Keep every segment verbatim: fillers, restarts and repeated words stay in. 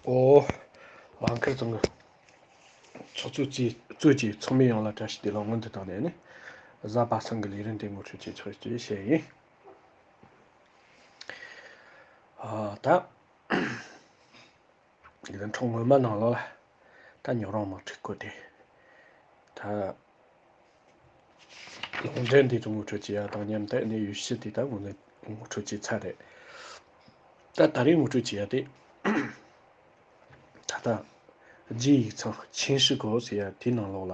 ཨོ། ཝང་ཁེར་ཚང་གི་ཚོགས་གཙོ་གཙོས་གཙོས་ཀྱི་ཚོགས་མི་ཡོངས་ལ་བཀྲ་ཤིས་བདེ་ལེགས་སྔོན་དུ་བཏང་ནས་ནི། གཟའ་པ་སངས་ཀྱི་ལས་རིམ་དེ་ངོ་སྤྲོད་བྱེད་ཆོག་ཅེས་བཤད་ཡིན། ཨ། ད་ལས་རིམ་ཁྲོད་སྔོན་མ་ནང་ལོགས་ལ་ད་ཉོག་རོང་དམག་འཁྲུག་སྐོར་དེ། ད་ལུང་འདྲེན་དེ་ཚོ་ངོ་སྤྲོད་བྱེད་ཡ་དང་མཉམ་དུ་ནས་ཡུལ་ཕྱི་དེ་ད་ངོ་ནས་ངོ་སྤྲོད་བྱེད་ཚར་རེད། ད་ད་རེས་ངོ་སྤྲོད་བྱེད་ཡ་དེ། ད་ལྟ་རྒྱའི་ཡིག་ཚང་ཆིན་ཧྲི་གོ་ཟེར་ཡ་དེའི་ནང་ལོགས་ལ།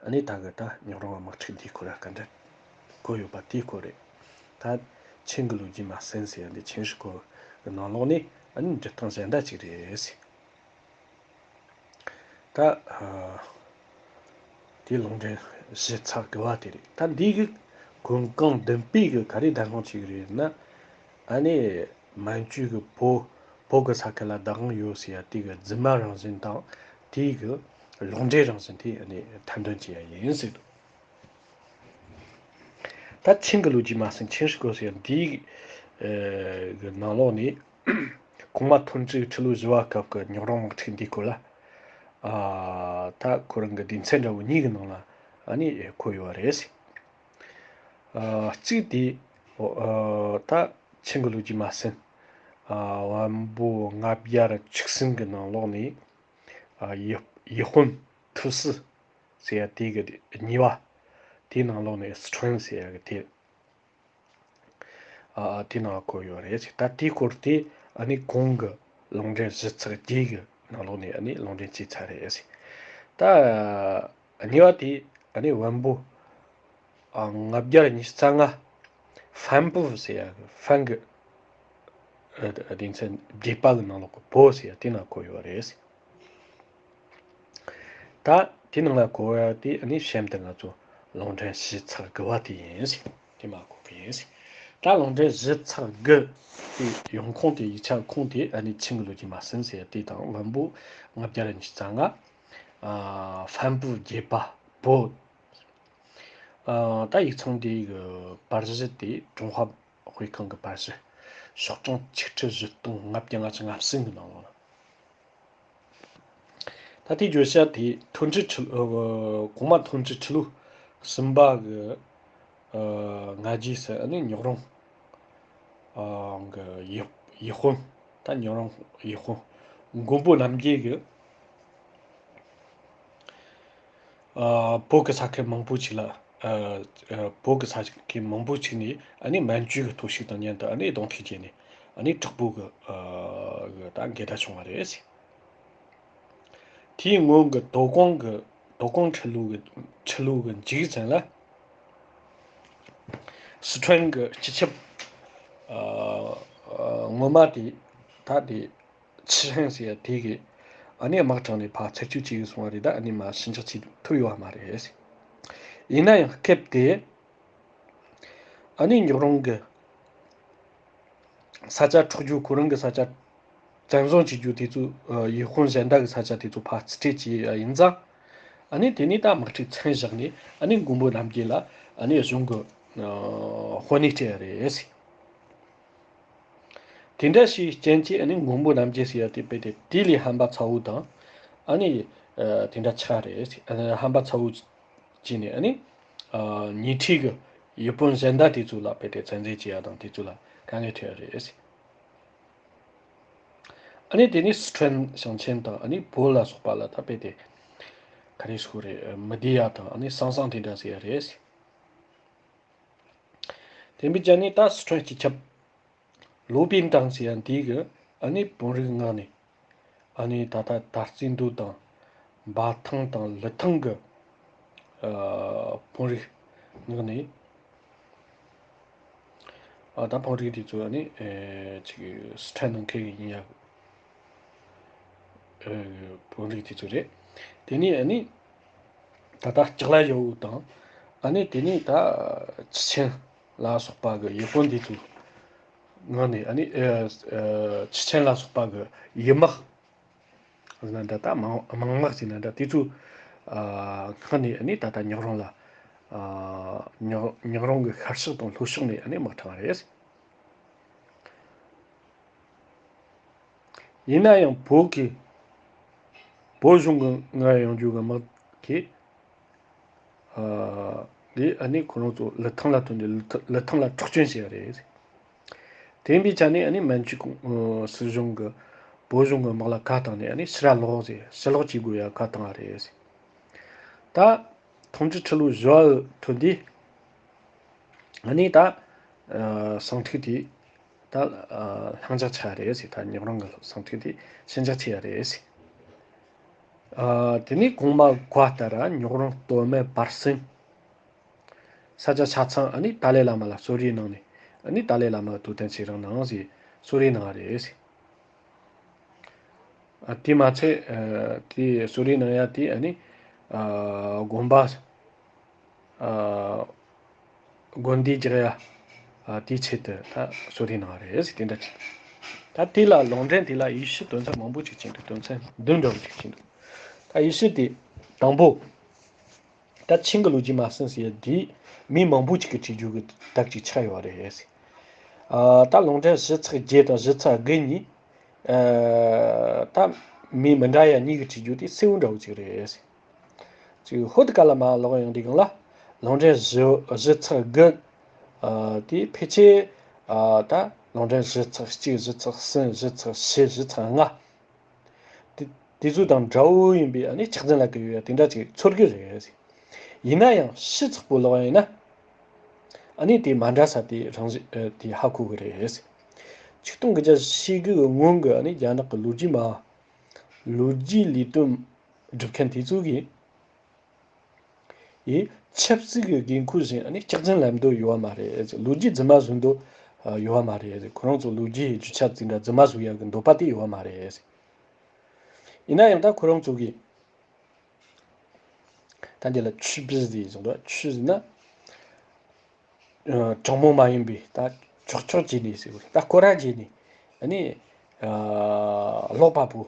ཨ་ནི་ད་གི་ད་ཉོག་རོང་བ་དམག་འཁྲུག་འདིའི་སྐོར་ལ་སྐད་འབོད་བཀོད་ཡོད་པ་དེའི་སྐོར་རེད། ད་ཆིན་གི་ལོ་རྒྱུས་མ་ཟིན་ཟེར་ཡ་འདི་ཆིན་ཧྲི་གོ་གི་ནང་ལོགས་ནས་ཨ་ནི་འབྲི་སྟངས་གཞན་དག་ཅིག་རེད་ཟེར། ད་ཨ་དེའི་ལུང་འདྲེན་ཞུས་ཚར་དགོས་པ་དེ་རེད། ད་འདི་གི་གོ་སྐབས་བདུན་པའི་གི་ག་རེ་བདག་དབང་བྱེད་ཀྱི་རེད་ན། ཨ་ནི་མན་ཇུ་གི་བོད་བོད་གི་ས་ཁུལ་ལ་བདག་དབང་ཡོད་ཟེར་ཡ་དེ་གི་རྫུན་མ་རང་བཞིན་དང་དེའི་གི་ལུང་འདྲེན་རང་བཞིན་དེ་ཨ་ནི་ཐེར་འདོན་བྱེད་ཡ་ཡིན་ཟེར་འདུག་ད་ཆིན་གི་ལོ་རྒྱུས་མ་ཟིན་ཆིན་ཧྲི་གོ་ཟེར་ཡ་འདིའི་གི་ནང་ལོགས་ནས། གོང་མ་ཐོན་ཁྲི་ཁྲི་ལོ་བཞི་བ་སྐབས་ཀྱི་ཉོག་རོང་དམག་འཁྲུག་འདིའི་སྐོར་ལ། ཨ། ད་ཁོ་རང་གི་སྡེ་ཚན་འདྲ་བོ་གཉིས་ཀྱི་ནང་ལ་ཨ་ནི་འཁོད་ཡོད་པ་རེད། ཨ། གཅིག་དེ། ཨ། ད་ཆིན་གི་ལོ་རྒྱུས་མ་ཟིན། ཨ། བན་པོ་ལྔ་བརྒྱ་བཅུ་གསུམ་གི་ནང་ལོགས་ནས། ཨ། ཡི་ཡི་ཧུན་ཐུ་སི་ཟེར་ཡ་དེ་གི་གཉིས་པ། དེའི་ནང་ལོགས་ནས་སི་ཁྲོན་ཟེར་ཡ་གི་དེ། ཨ། དེའི་ནང་འཁོད་ཡོད་རེད། ད་དེའི་སྐོར་དེ་ཨ་ནི་གོང་གི་ལུང་འདྲེན་ཞུས་ཚར་རྗེས་ཀྱི་ནང་ལོགས་ནས་ཨ་ནི་ལུང་འདྲེན་བྱས་ཚར་རེད། ད་གཉིས་པ་དེ་ཨ་ནི་བན་པོ། ཨ། ལྔ་བརྒྱ་ཉི་ཤུ་རྩ་ལྔ། ཧྥན་པུ་ཟེར་ཡ་གི་ཧྥན་གི། ཨ། སྡེ་ཚན་བརྒྱད་པ་གི་ནང་ལོགས་གི་པོ་ཟེར་ཡ་དེའི་ནང་འཁོད་ཡོད་རེད། ད་དེའི་ནང་ལ་གོ་བ་དེ་ཨ་ནི་གཤམ་དུ་ང་ཚོ་ལུང་འདྲེན་ཞུས་ཚར་དགོས་པ་དེ་ཡིན། དེ་མ་གོ་གི་ཡིན། ད་ལུང་འདྲེན་ཞུས་ཚར་དགོས་དེ་ཡོང་ཁུངས་དེ་ཡིག་ཆ་ཁུངས་དེ་ཨ་ནི་ཆིན་གི་ལོ་རྒྱུས་མ་ཟིན་ཟེར་དེ་དང་བན་པོ་ལྔ་བརྒྱ་ཉི་ཤུ་རྩ་ལྔ། ཨ། ཧྥན་པུ་བརྒྱད་པ་པོ། ཨ། ད་ཡིག་ཚང་དེ་གི་པར་གཞི་དེ་ཀྲུང་ཧྭ་དཔེ་ཁང་གི་པར་གཞི་ཤོག་གྲངས་ཆིག་ཁྲི་བཞི་སྟོང་ལྔ་བརྒྱ་ལྔ་བཅུ་ང་གསུམ་གི་ནང་ལོགས་ལ། ད་ལྟའི་བརྗོད་བྱ་དེ་ཐོན་ཁྲི་ཁྲི། ཨ། གོང་མ་ཐོན་ཁྲི་ཁྲི་ལོ་གསུམ་པ་གི། ཨ། སྔ་རྗེས་སུ་ཨ་ནི་ཉོག་རོང་། ཨ། གི་ཡི་ཡི་ཧུན། ད་ཉོག་རོང་ཡི་ཧུན། མགོན་པོ་རྣམ་རྒྱལ་གི། ཨ། བོད་ཀྱི་ས་ཁུལ་མང་པོ་ཞིག་ལ། ཨ། ཨ། བོད་ཀྱི་ས་ཁུལ་མང་པོ་ཞིག་ནས་ཨ་ནི་མན་ཇུ་གི་གཏོར་བཤིག་དང་མཉམ་དུ་ཨ་ནི་གདོང་ཐུག་བྱས་ནས་ཨ་ནི་དྲག་པོ་གི། ཨ། གི་ད་འགལ་ཟླ་བྱུང་བ་རེད། དེའི་སྔོན་གྱི་དོ་དགོང་གི་དོ་དགོང་ཁྲི་ལོ་གི་ཁྲི་ལོ་གི་མཇུག་ཙམ་ལ། སི་ཁྲོན་གྱི་སྤྱི་ཁྱབ། ཨ། ཨ། སྔོན་མ་དེ་ད་དེ། ཆི་ཧན་ཟེར་ཡ་དེ་གིས་ཨ་ནི་དམག་དྲངས་ནས་ཕར་ཚུར་ཕྱོགས་གཅིག་གི་སོང་བ་རེད། ད་ཨ་ནི་མར་ཞི་འཇགས་བྱེད་ཐུབ་ཡོད་པ་མ་རེད། ཡིན་ན་ཡང་སྐབས་དེ་ཨ་ནི་ཉོག་རོང་གི་ས་ཆ་འཕྲོག་རྒྱུ། ཁོ་རང་གི་ས་ཆ་བཙན་བཟུང་བྱེད་རྒྱུ་དེ་ཚོ། ཡུལ་དཔོན་གཞན་དག་གི་ས་ཆ་དེ་ཚོ་ཕར་རྩིས་སྤྲད་བྱས་ཡིན་ཙང་། ཨ་ནི་དེ་ནས་ད་དམག་འཁྲུག་མཚམས་བཞག་ནས་ཨ་ནི་མགོན་པོ་རྣམ་རྒྱལ་ལ་ཨ་ནི་གཞུང་གི་དཔོན་གནས་སྤྲད་ཡ་རེད། དེ་འདྲ་ཞིག་རྐྱེན་གྱིས་ཨ་ནི་མགོན་པོ་རྣམ་རྒྱལ་ཟེར་ཡ་དེ་རྦད་དེ་དེ་ལས་ཧམ་པ་ཚ་བོ་དང་། ཨ་ནི་ཨ་དེ་འདྲ་ཆགས་རེད། ཨ་ནི་ཧམ་པ་ཚ་བོ་བྱས་ནས་ཨ་ནི་ཨ་ཉེ་འཁྲིས་ཀྱི་ཡུལ་དཔོན་གཞན་དག་དེ་ཚོ་ལ་རྦད་དེ་བཙན་འཛུལ་བྱེད་ཡ་དང་དེ་ཚོ་ལ་དཀའ་ངལ་འཕྲད་ཡ་རེད། ཨ་ནི་དེ་ནས་སི་ཁྲོན་ཞིང་ཆེན་དང་ཨ་ནི་བོད་ལ་སོགས་པ་ལ་ད་རྦད་དེ་ག་རེ་ཟེར་དགོས་རེད། མི་བདེ་ཡ་དང་ཨ་ནི་སང་སང་དེ་འདྲ་ཟེར་ཡ་རེད། དེ་འདྲ་བྱས་ནས་ད་སི་ཁྲོན་སྤྱི་ཁྱབ་ལོ་པིན་ཏང་ཟེར་ཡ་འདི་གིས་ཨ་ནི་བོད་རིགས་མངགས་ནས་ཨ་ནི་ད་ལྟ་དར་རྩེ་མདོ་དང་འབའ་ཐང་དང་ལི་ཐང་གི་ཨ་བོད་རིགས་མངགས་ནས། ཨ་ད་བོད་རིགས་དེ་ཚོ་ཨ་ནི་ཨེ་ཅིག་སི་ཁྲོན་ནང་ཁུལ་གྱི་ཡིན་ཡ། ཨེ་བོད་རིགས་དེ་ཚོ་རེད། དེ་ནས་ཨ་ནི་ད་ལྟ་ལྕགས་ལ་ཡོ་དང་། ཨ་ནི་དེ་ནས་ད་ཆུ་ཆེན་ལ་སོགས་པ་གི་ཡུལ་དཔོན་དེ་ཚོ་མངགས་ནས། ཨ་ནི་ཨེ་ཨེ་ཆུ་ཆེན་ལ་སོགས་པ་གི་ཡུལ་དམག་ཟེར་ན་འདྲ། ད་དམག་དམག་དམག་ཟེར་ན་འདྲ། དེ་ཚོ་ཨ་མངགས་ནས་ཨ་ནི་ད་ལྟ་ཉོག་རོང་ལ། ཨ་ཉོག་ཉོག་རོང་གི་ཤར་ཕྱོགས་དང་ལྷོ་ཕྱོགས་ནས་ཨ་ནི་དམག་དྲངས་པ་རེད། ཡིན་ན་ཡང་བོད་ཀྱི་བོད་གཞུང་གི་ངར་ཡོང་རྒྱུ་གི་དམག་གིས་ཨ་འདི་ཨ་ནི་ཁོ་རང་ཚོ་ལི་ཐང་ལ་ཐོན་ཏེ་ལི་ཐ་ལི་ཐང་ལ་འཕྲོག་བཅོམ་བྱས་པ་རེད། དེ་ཡིན་པའི་ཆ་ནས་ཨ་ནི་མན་ཇུ་ཀུང་ཨ་སྲིད་གཞུང་གི་བོད་གཞུང་གི་དམག་ལ་ཁ་བཏང་ནས་ཨ་ནི་ཕྱི་ར་ལོག་ཟེར་ཕྱི་ལོག་བྱེད་དགོས་ཡ་ཁ་བཏང་བ་རེད། ད་ཐོང་ཅི་ཁྲི་ལོ་བཞི་བ་ཐོན་དུས་ཨ་ནི་ད་ཨ་ཟིང་འཁྲུག་དེ་ད་ཨ་ལྷིང་འཇགས་ཆགས་རེད་ཟེར། ད་ཉོག་རོང་གི་ཟིང་འཁྲུག་དེ་ཞི་འཇགས་ཆགས་རེད་ཟེར། ཨ་དེ་ནས་གོང་མ་བཀའ་ལྟར་ཉོག་རོང་སྟོད་སྨད་བར་གསུམ་ས་ཆ་ཆ་ཚང་ཨ་ནི་ཏཱ་ལའི་བླ་མ་ལ་གསོལ་རས་གནང་ནས་ཨ་ནི་ཏཱ་ལའི་བླ་མ་དུས་གཏན་ཚེ་རིང་གནང་ཟེར་གསོལ་རས་གནང་བ་རེད་ཟེར། ཨ་དེ་མ་ཚད་ཨ་དེ་གསོལ་རས་གནང་ཡ་དེ་ཨ་ནི་ཨ་དགོན་པ་ཨ་དགོན་སྡེ་རྒྱག་ཡ་ཨ་དེའི་ཆེད་དུ་ད་གསོལ་རས་གནང་བ་རེད་ཟེར། དེ་འདྲ་ཅིག་ད་དེ་ལ་ལུང་འདྲེན་དེ་ལ་ཡེ་ཤུ་དོན་ཚན་མང་པོ་ཅིག་ཕྱིན་འདུག་དོན་ཚན་བདུན་འདྲ་བོ་ཅིག་ཕྱིན་འདུག་ད་ཡེ་ཤུ་དེ་དང་པོ། ད་ཆིང་གི་ལོ་རྒྱུས་མ་ཟིན་ཟེར་ཡ་དེ་མི་མང་པོ་ཅིག་གིས་བྲིས་རྒྱུ་གི་དག་ཅིག་ཆགས་ཡོད་རེད། ཨ་ད་ལུང་འདྲེན་བཞི་ཚེག་བརྒྱད་དང་བཞི་ཚེག་དགུ་གཉིས་ཨ་ད་མི་མི་འདྲ་ཡ་གཉིས་ཀྱིས་བྲིས་རྒྱུ་དེ་གསལ་བོ་འདྲ་བོ་ཅིག་རེད། ཅིག་ཧོད་ཀ་ལ་མ་ལོག་ཡོང་དུས་སྒང་ལ་ལུང་འདྲེན་བཞི་བཞི་ཚེག་དགུ་ཨ་དེ་ཕལ་ཆེར་ཨ་ད་ལུང་འདྲེན་བཞི་ཚེག་གཅིག་བཞི་ཚེག་གསུམ་བཞི་ཚེག་བཞི་བཞི་ཚེག་ལྔ། དེ་དེ་ཚོ་དང་འདྲ་བོ་ཡིན་པའི་ཨ་ནི་ཆགས་འཛིན་ལ་གི་ཡོད་ཡ་དེ་འདྲ་ཅིག་ཚོར་གི་རེད། ཡིན་ན་ཡང་ཕྱི་ཚགས་པོ་ལོག་ཡིན་ན་ཨ་ནི་དེ་མ་འདྲ་ས་དེ་རང་བཞིན་ཨ་དེ་ཧ་གོ་གི་རེད། ཆིག་སྟོང་དགུ་བརྒྱ་ཞེ་དགུ་གི་སྔོན་གི་ཨ་ནི་རྒྱ་ནག་གི་ལོ་རྒྱུས་མ་ལོ་རྒྱུས་ལས་དོན་སྒྲུབ་མཁན་དེ་ཚོ་གིས། ཡིས་ཆབ་སྲིད་ཀྱི་དགོས་མཁོ་བཞིན་ཨ་ནི་སྐྱག་རྫུན་ལབ་འདོད་ཡོད་བ་མ་རེད། ལོ་རྒྱུས་རྫུན་མ་བཟོ་འདོད་ཡོད་བ་མ་རེད། ཁོ་རང་ཚོ་ལོ་རྒྱུས་རྒྱུ་ཆ་དེ་འདྲ་རྫུན་མ་བཟོ་ཡག་གི་འདོད་པ་དེ་ཡོད་བ་མ་རེད། ཡིན་ན་ཡང་ད་ཁོ་རང་ཚོ་གིས་ད་འདི་ལ་ཆུ་བེད་དེ་བཟོ་འདོད་ཆུ་ཟེར་ན། ཨ་དྲང་མོ་མ་ཡིན་པའི་ད་ཁྱོག་ཁྱོག་བྱས་ནས་ཟེར་བ་ད་སྐོར་ར་བྱས་ནས་ཨ་ནི་ཨ་ཀློག་པ་པོ་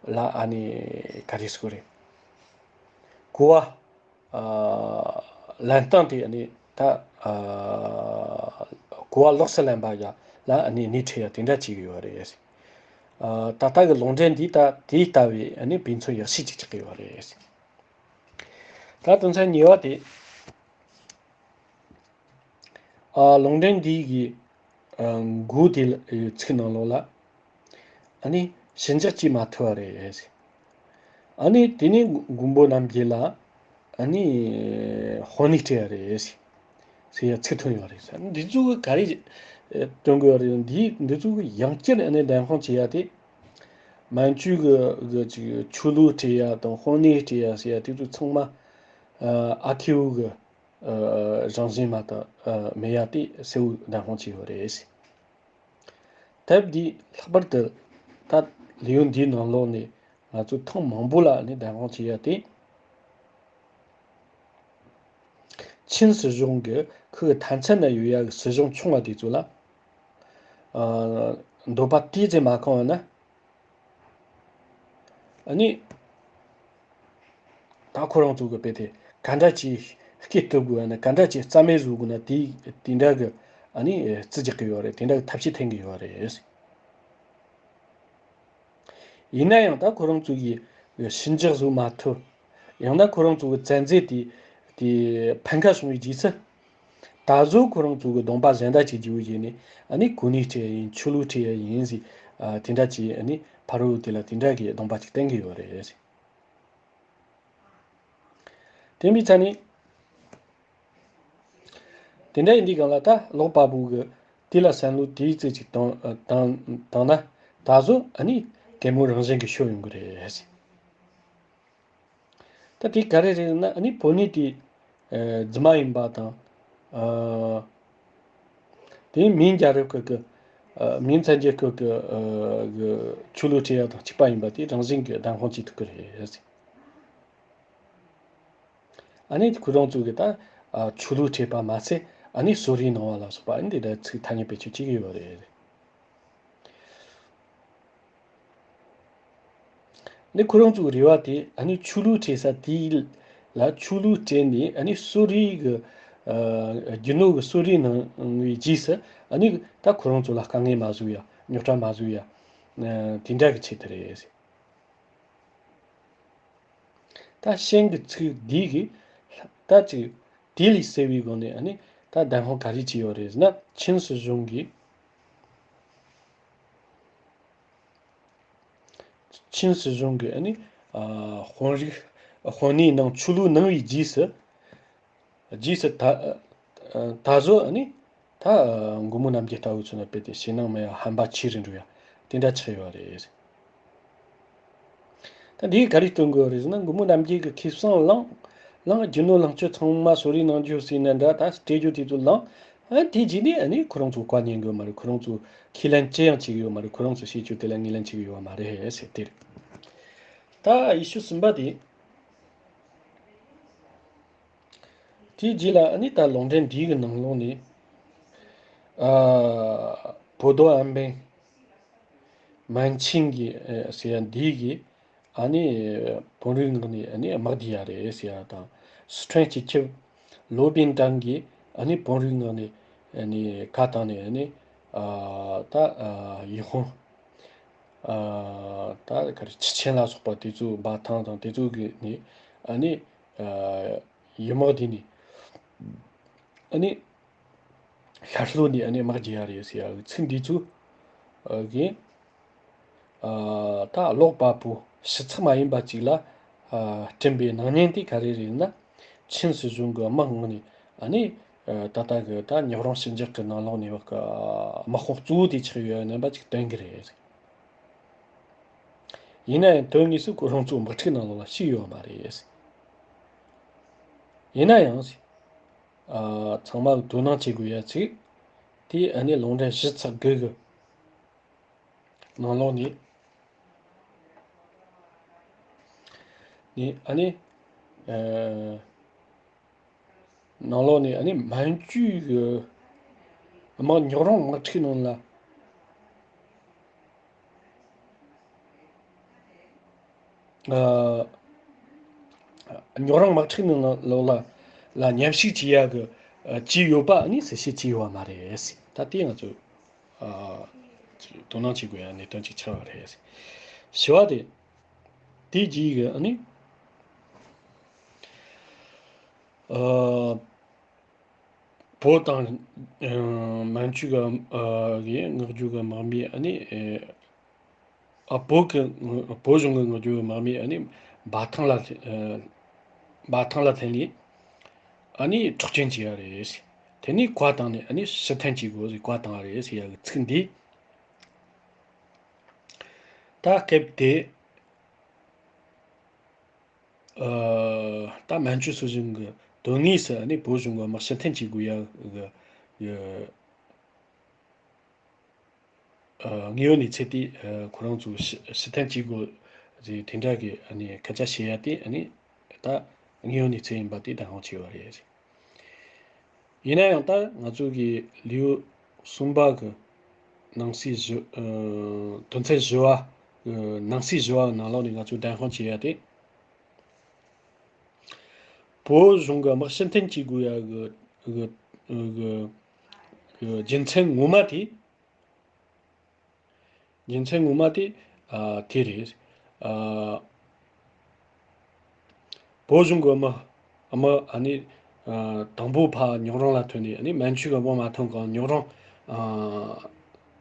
ལ་ཨ་ནི་ག་རེ་ཟེར་དགོས་རེད། གོ་བ་ཨ་ལེན་སྟངས་དེ་ཨ་ནི་ད་ཨ་གོ་བ་ལོགས་སུ་ལེན་པ་ཡ་ལ་ཨ་ནི་སྣེ་ཁྲིད་ཡ་དེ་འདྲ་བྱེད་ཀྱི་ཡོད་རེད། ཨ་ད་ལྟ་གི་ལུང་འདྲེན་འདི་ད་དེ་ལྟ་བུའི་ཨ་ནི་དཔེ་མཚོན་ཡག་ཤོས་ཅིག་ཆགས་ཀྱི་ཡོད་རེད། ད་དོན་ཚན་གཉིས་པ་དེ། ཨ་ལུང་འདྲེན་འདི་གི་ཨ་མགོ་དེ་ལ་ཨེ་ཚིག་ནང་ལོགས་ལ་ཨ་ནི་ཞི་འཇགས་བྱེད་མ་ཐུབ་པ་རེད། ཨ་ནི་དེ་ནས་མགོན་པོ་རྣམ་རྒྱལ་ལ་ཨ་ནི་དཔང་ཡིག་སྤྲད་ཡ་རེད་ཟེར་ཡ་ཚིག་ཐོན་ཡོད་རེད། ཨ་ནི་འདི་ཚོ་གི་ག་རེ་ཨེ་སྟོན་དགོས་ཡ་རེད། འདི་འདི་ཚོ་གི་ཡང་བསྐྱར་ཨ་ནི་བདེན་དཔང་བྱེད་ཡ་དེ་མན་ཇུ་གི་གི་ཅིག་ཆོས་ལུགས་སྤྲད་ཡ་དང་དཔང་ཡིག་སྤྲད་ཡ་ཟེར་ཡ་དེ་ཚོ་ཚང་མ་ཨ་ཨ་ཁེའུ་གི་ཨ་རང་བཞིན་མ་གཏོགས་ཨ་མེད་ཡ་དེ་གསལ་བོ་བདེན་དཔང་བྱས་ཡོད་རེད། དེབ་འདི་ལྷག་པར་དུ་ད་ལེའུ་འདིའི་ནང་ལོགས་ནས་ང་ཚོས་ཐེངས་མང་པོ་ལ་ནི་བདེན་དཔང་བྱས་ཡ་དེ། ཆིན་སྲིད་གཞུང་གི་ཁོའི་མཐའ་མཚམས་ན་ཡོད་ཡ་གི་སྲིད་གཞུང་ཆུང་བ་དེ་ཚོ་ལ་ཨ་འདོད་པ་ཏོག་ཙམ་མ་ཁེངས་པ་ན། ཨ་ནི། ད་ཁོ་རང་ཚོ་གི་དཔེ་དེ་ག་འདྲ་ཅིག་སྐད་བཏུབ་དགོས་ན་ག་འདྲ་ཅིག་རྩ་མེད་བཟོ་དགོས་ན་དེ་དེ་འདྲ་གི་ཨ་ནི་རྩིས་རྒྱག་གི་ཡོད་རེད། དེ་འདྲ་གི་ཐབས་ཤེས་འཐེན་གི་ཡོད་རེད། ཡིན་ན་ཡང་ད་ཁོ་རང་ཚོ་གིས་ཞི་འཇགས་བཟོ་མ་ཐུབ། ཡང་ན་ཁོ་རང་ཚོ་གི་བཙན་འཛུལ་དེ་དེ་ཕན་ཁ་བྱུང་བའི་རྗེས་སུ། ད་གཟོད་ཁོ་རང་ཚོ་གི་གདོང་པ་གཞན་དག་ཅིག་བརྗེ་བོ་བྱས་ནས་ཨ་ནི་གོ་གནས་སྤྲད་ཡ་ཡིན་ཆོས་ལུགས་སྤྲད་ཡ་ཡིན་ཟེར་ཨ་དེ་འདྲ་ཅིག་ཨ་ནི་ཕ་རོལ་དེ་ལ་དེ་འདྲ་གི་གདོང་པ་ཅིག་བསྟན་གི་ཡོད་རེད། དེ་འདྲ་ཡིན་དུས་སྒང་ལ་ད་ཀློག་པ་པོ་གི་དེ་ལ་བསམ་བློ་དེའི་རྩེ་ཅིག་བཏང་བཏང་བཏང་ན་ད་གཟོད་ཨ་ནི་གད་མོ་རང་བཞིན་གྱི་ཤོར་ཡོང་གི་རེད། ད་དེ་ག་རེ་རེད་ན་ཨ་ནི་བོད་ནས་དེ་རྫུན་མ་ཡིན་པ་དང་། དེ་མིང་རྒྱལ་རབས་སྐབས་ཀྱི་མིང་བཙན་རྒྱལ་སྐབས་ཀྱི་ཆོས་ལུགས་སྤྲད་ཡ་དང་གཅིག་པ་ཡིན་པ་དེ་རང་བཞིན་གྱིས་བདེན་དཔང་བྱེད་ཐུབ་ཀྱི་རེད། ཨ་ནི་ཁོ་རང་ཚོ་གིས་ད་ཆོས་ལུགས་སྤྲད་པ་མ་ཚད་ཨ་ནི་གསོལ་རས་གནང་བ་ལ་སོགས་པ་ཨ་ནི་དེ་འདྲ་ཚིག་ཐ་སྙད་བེད་སྤྱོད་བྱེད་ཀྱི་ཡོད་རེད། ནི་ཁོ་རང་ཚོའི་རེ་བ་དེ་ཨ་ནི་ཆོས་ལུགས་སྤྲད་ས་དེ་ལ་ཆོས་ལུགས་སྤྲད་ནས་ཨ་ནི་གསོལ་རས་ཀྱི་རྒྱུ་ནོར་གྱི་གསོལ་རས་གནང་བའི་རྗེས་སུ་ཨ་ནི་ད་ཁོ་རང་ཚོ་ལ་དཀའ་ངལ་མ་བཟོ་ཡ་རྙོག་དྲ་མ་བཟོ་ཡ་ དེ་འདྲ་གི་ཆེད་དུ་རེད། ད་ཤིང་གི་ཚིག་འདི་གིས་ད་ཅིག་དེ་ལས་གསལ་བའི་སྒོ་ནས་ཨ་ནི་ད་བདེན་དཔང་ག་རེ་བྱས་ཡོད་རེད་ཟེར་ན། ཆིན་སྲིད་གཞུང་གིས། ཆིན་སྲིད་གཞུང་གིས་ཨ་ནི་ཨ་དཔོན་རིགས། དཔོན་གནས་ནང་ཆོས་ལུགས་གནང་བའི་རྗེས་སུ། རྗེས་སུ་ད་ཨ་ད་གཟོད་ཨ་ནི་ད་མགོན་པོ་རྣམ་རྒྱལ་ལྟ་བུ་ཚོ་ལ་དཔེ་དེ་ཞེད་སྣང་མེད་ཡ་ཧམ་པ་ཆེ་རུ་འགྲོ་ཡ་དེ་འདྲ་ཆགས་ཡོད་རེད། ད་འདིས་ག་རེ་སྟོན་དགོས་རེད་ཟེར་ན། མགོན་པོ་རྣམ་རྒྱལ་གྱི་ཁེ་བཟང་བླངས། བླངས། རྒྱུ་ནོར་ལོངས་སྤྱོད་ཚང་མ་གསོལ་རས་གནང་རྒྱུ་ཟེར་ནས་འདྲ། ད་སྤྲད་རྒྱུ་དེ་ཚོ་བླངས། ཨ་དེ་རྗེས་ནས་ཨ་ནི་ཁོ་རང་ཚོ་བཀའ་ཉན་གི་ཡོད་མ་རེད། ཁོ་རང་ཚོ་ཁས་ལེན་ཅི་ཡང་བྱེད་གི་ཡོད་མ་རེད། ཁོ་རང་ཚོ་བཤད་རྒྱུ་དེ་ལ་ངོས་ལེན་བྱེད་གི་ཡོད་མ་རེད་ཟེར་དེ་རེད། ད་ཡེ་ཤུ་གསུམ་པ་དེ། དེའི་རྗེས་ལ་ཨ་ནི་ད་ལུང་འདྲེན་འདིའི་གི་ནང་ལོགས་ནས། ཨ་བོ་དོ་ཨན་པེན་མན་ཆིང་གི་ཨ་ཟེར་ཡ་འདིའི་གི་ཨ་ནི་བོན་རིགས་ངག་ནས་ཨ་ནི་དམག་བསྡུས་ཡ་རེད་ཟེར་ཡ་དང་། སི་ཁྲོན་སྤྱི་ཁྱབ་ལོ་པིན་ཀྲང་གིས་ཨ་ནི་བོན་རིགས་ངག་ནས་ཨ་ནི་བཀའ་བཏང་ནས་ཨ་ནི་ཨ་ད་ཨ་ཡི་ཧོང་ཨ་ད་ག་རེ་ཆི་ཆེན་ལ་སོགས་པ་དེ་ཚོ་འབའ་ཐང་དང་དེ་ཚོ་གི་ནས་ཨ་ནི་ཨ་ཡི་དམག་དེ་ནས་ཨ་ནི་ཤར་ལྷོ་ནས་ཨ་ནི་དམག་རྒྱག་ཡ་རེད་ཟེར་ཡ་གི་ཚིག་འདི་ཚོ་ཨ་གི་ཨ་ད་ཀློག་པ་པོ་ཞིབ་ཚགས་མ་ཡིན་པ་ཅིག་ལ་ཨ་སྤྲིངས་པའི་སྣང་བརྙན་དེ་ག་རེ་རེད་ན། ཆིན་སྲིད་གཞུང་གི་དམག་ངོས་ནས་ཨ་ནི་ཨ་ད་ལྟ་གི་ད་ཉག་རོང་ཞི་འཇགས་ཀྱི་ནང་ལོགས་ནས་བ་གི་དམག་དཔུང་གཙོ་བོ་དེ་ཆགས་ཡོད་རྣམ་པ་ཅིག་སྟོན་གི་རེད། ཡིན་ན་ཡང་དོན་དངོས་སུ་ཁོ་རང་ཚོ་དམག་འཁྲུག་ནང་ལོགས་ལ་ཞུགས་ཡོད་མ་རེད། ཡིན་ན་ཡང་ཨ་ཚང་མ་དོ་སྣང་བྱེད་དགོས་ཡ་ཅིག་དེ་ཨ་ནི་ལུང་འདྲེན་ཞིབ་ཚགས་དགོས་གི་ནང་ལོགས་ནས་ནི་ཨ་ནི་ཨ་ནང་ལོགས་ནས་ཨ་ནི་མན་ཇུ་གི་དམག་ཉག་རོང་དམག་འཁྲུག་ནང་ལ་ཨ་ཉག་རོང་དམག་འཁྲུག་ནང་ལོགས་ལ་ལ་མཉམ་ཞུགས་བྱེད་ཡ་གི་ཨ་བྱས་ཡོད་པ་ཨ་ནི་གསལ་བཤད་བྱས་ཡོད་པ་མ་རེད། ད་དེ་ང་ཚོས་ཨ་དོ་སྣང་བྱེད་དགོས་ཡ་གནད་དོན་ཅིག་ཆགས་པ་རེད། བཞི་བ་དེ། དེའི་རྗེས་ཀྱི་ཨ་ནི་ཨ་བོད་དང་ཨ་མན་ཇུ་གི་ཨ་གི་མངགས་བརྒྱུད་ཀྱི་དམག་མི་ཨ་ནི་ཨ་བོད་ཀྱི་བོད་གཞུང་གི་མངགས་བརྒྱུད་ཀྱི་དམག་མི་ཨ་ནི་འབའ་ཐང་ལ་ཨ་འབའ་ཐང་ལ་ཐོན་ནས་ཨ་ནི་འཕྲོག་བཅོམ་བྱས་ཡ་རེད། དེ་ནས་བཀའ་བཏང་ནས་ཨ་ནི་ཕྱིར་འཐེན་བྱེད་དགོས་ཟེར་བཀའ་བཏང་བ་རེད་ཟེར་ཡ་གི་ཚིག་འདི། ད་སྐབས་དེ་ཨ་ད་མན་ཇུ་སྲིད་གཞུང་གི་དོན་དངོས་སུ་ནི་བོད་གཞུང་གི་དམག་ཕྱིར་འཐེན་བྱེད་དགོས་ཡ་གི་ཨ་དངོས་ཡོད་གནས་ཚུལ་དེ་ཨ་ཁོ་རང་ཚོ་ཕྱི་ཕྱིར་འཐེན་བྱེད་དགོས་ཟེར་དེ་འདྲ་གི་ཨ་ནི་སྐད་ཆ་བཤད་ཡ་དེ་ཨ་ནི་ད་དངོས་ཡོད་གནས་ཚུལ་ཡིན་པ་དེ་བདེན་དཔང་བྱས་པ་རེད། ཡིན་ན་ཡང་ད་ང་ཚོ་གི་ལེའུ་གསུམ་པ་གི་ནང་གསེས་བཞི་ཨ་དོན་ཚན་བཞི་བ་གི་ནང་གསེས་བཞི་བ་ནང་ལོགས་ནས་ང་ཚོས་བདེན་དཔང་བྱེད་ཡ་དེ། བོད་གཞུང་གི་དམག་ཕྱིར་འཐེན་བྱེད་དགོས་ཡ་གི་གི་གི་གི་རྒྱུ་མཚན་ངོ་མ་དེ། རྒྱུ་མཚན་ངོ་མ་དེ་ཨ་དེ་རེད། ཨ་བོད་གཞུང་གི་དམག་དམག་ཨ་ནི་ཨ་དང་པོ་ཕར་ཉག་རོང་ལ་ཐོན་ནས་ཨ་ནི་མན་ཇུ་གི་དམག་མ་ཐོན་གོང་ཉག་རོང་ཨ་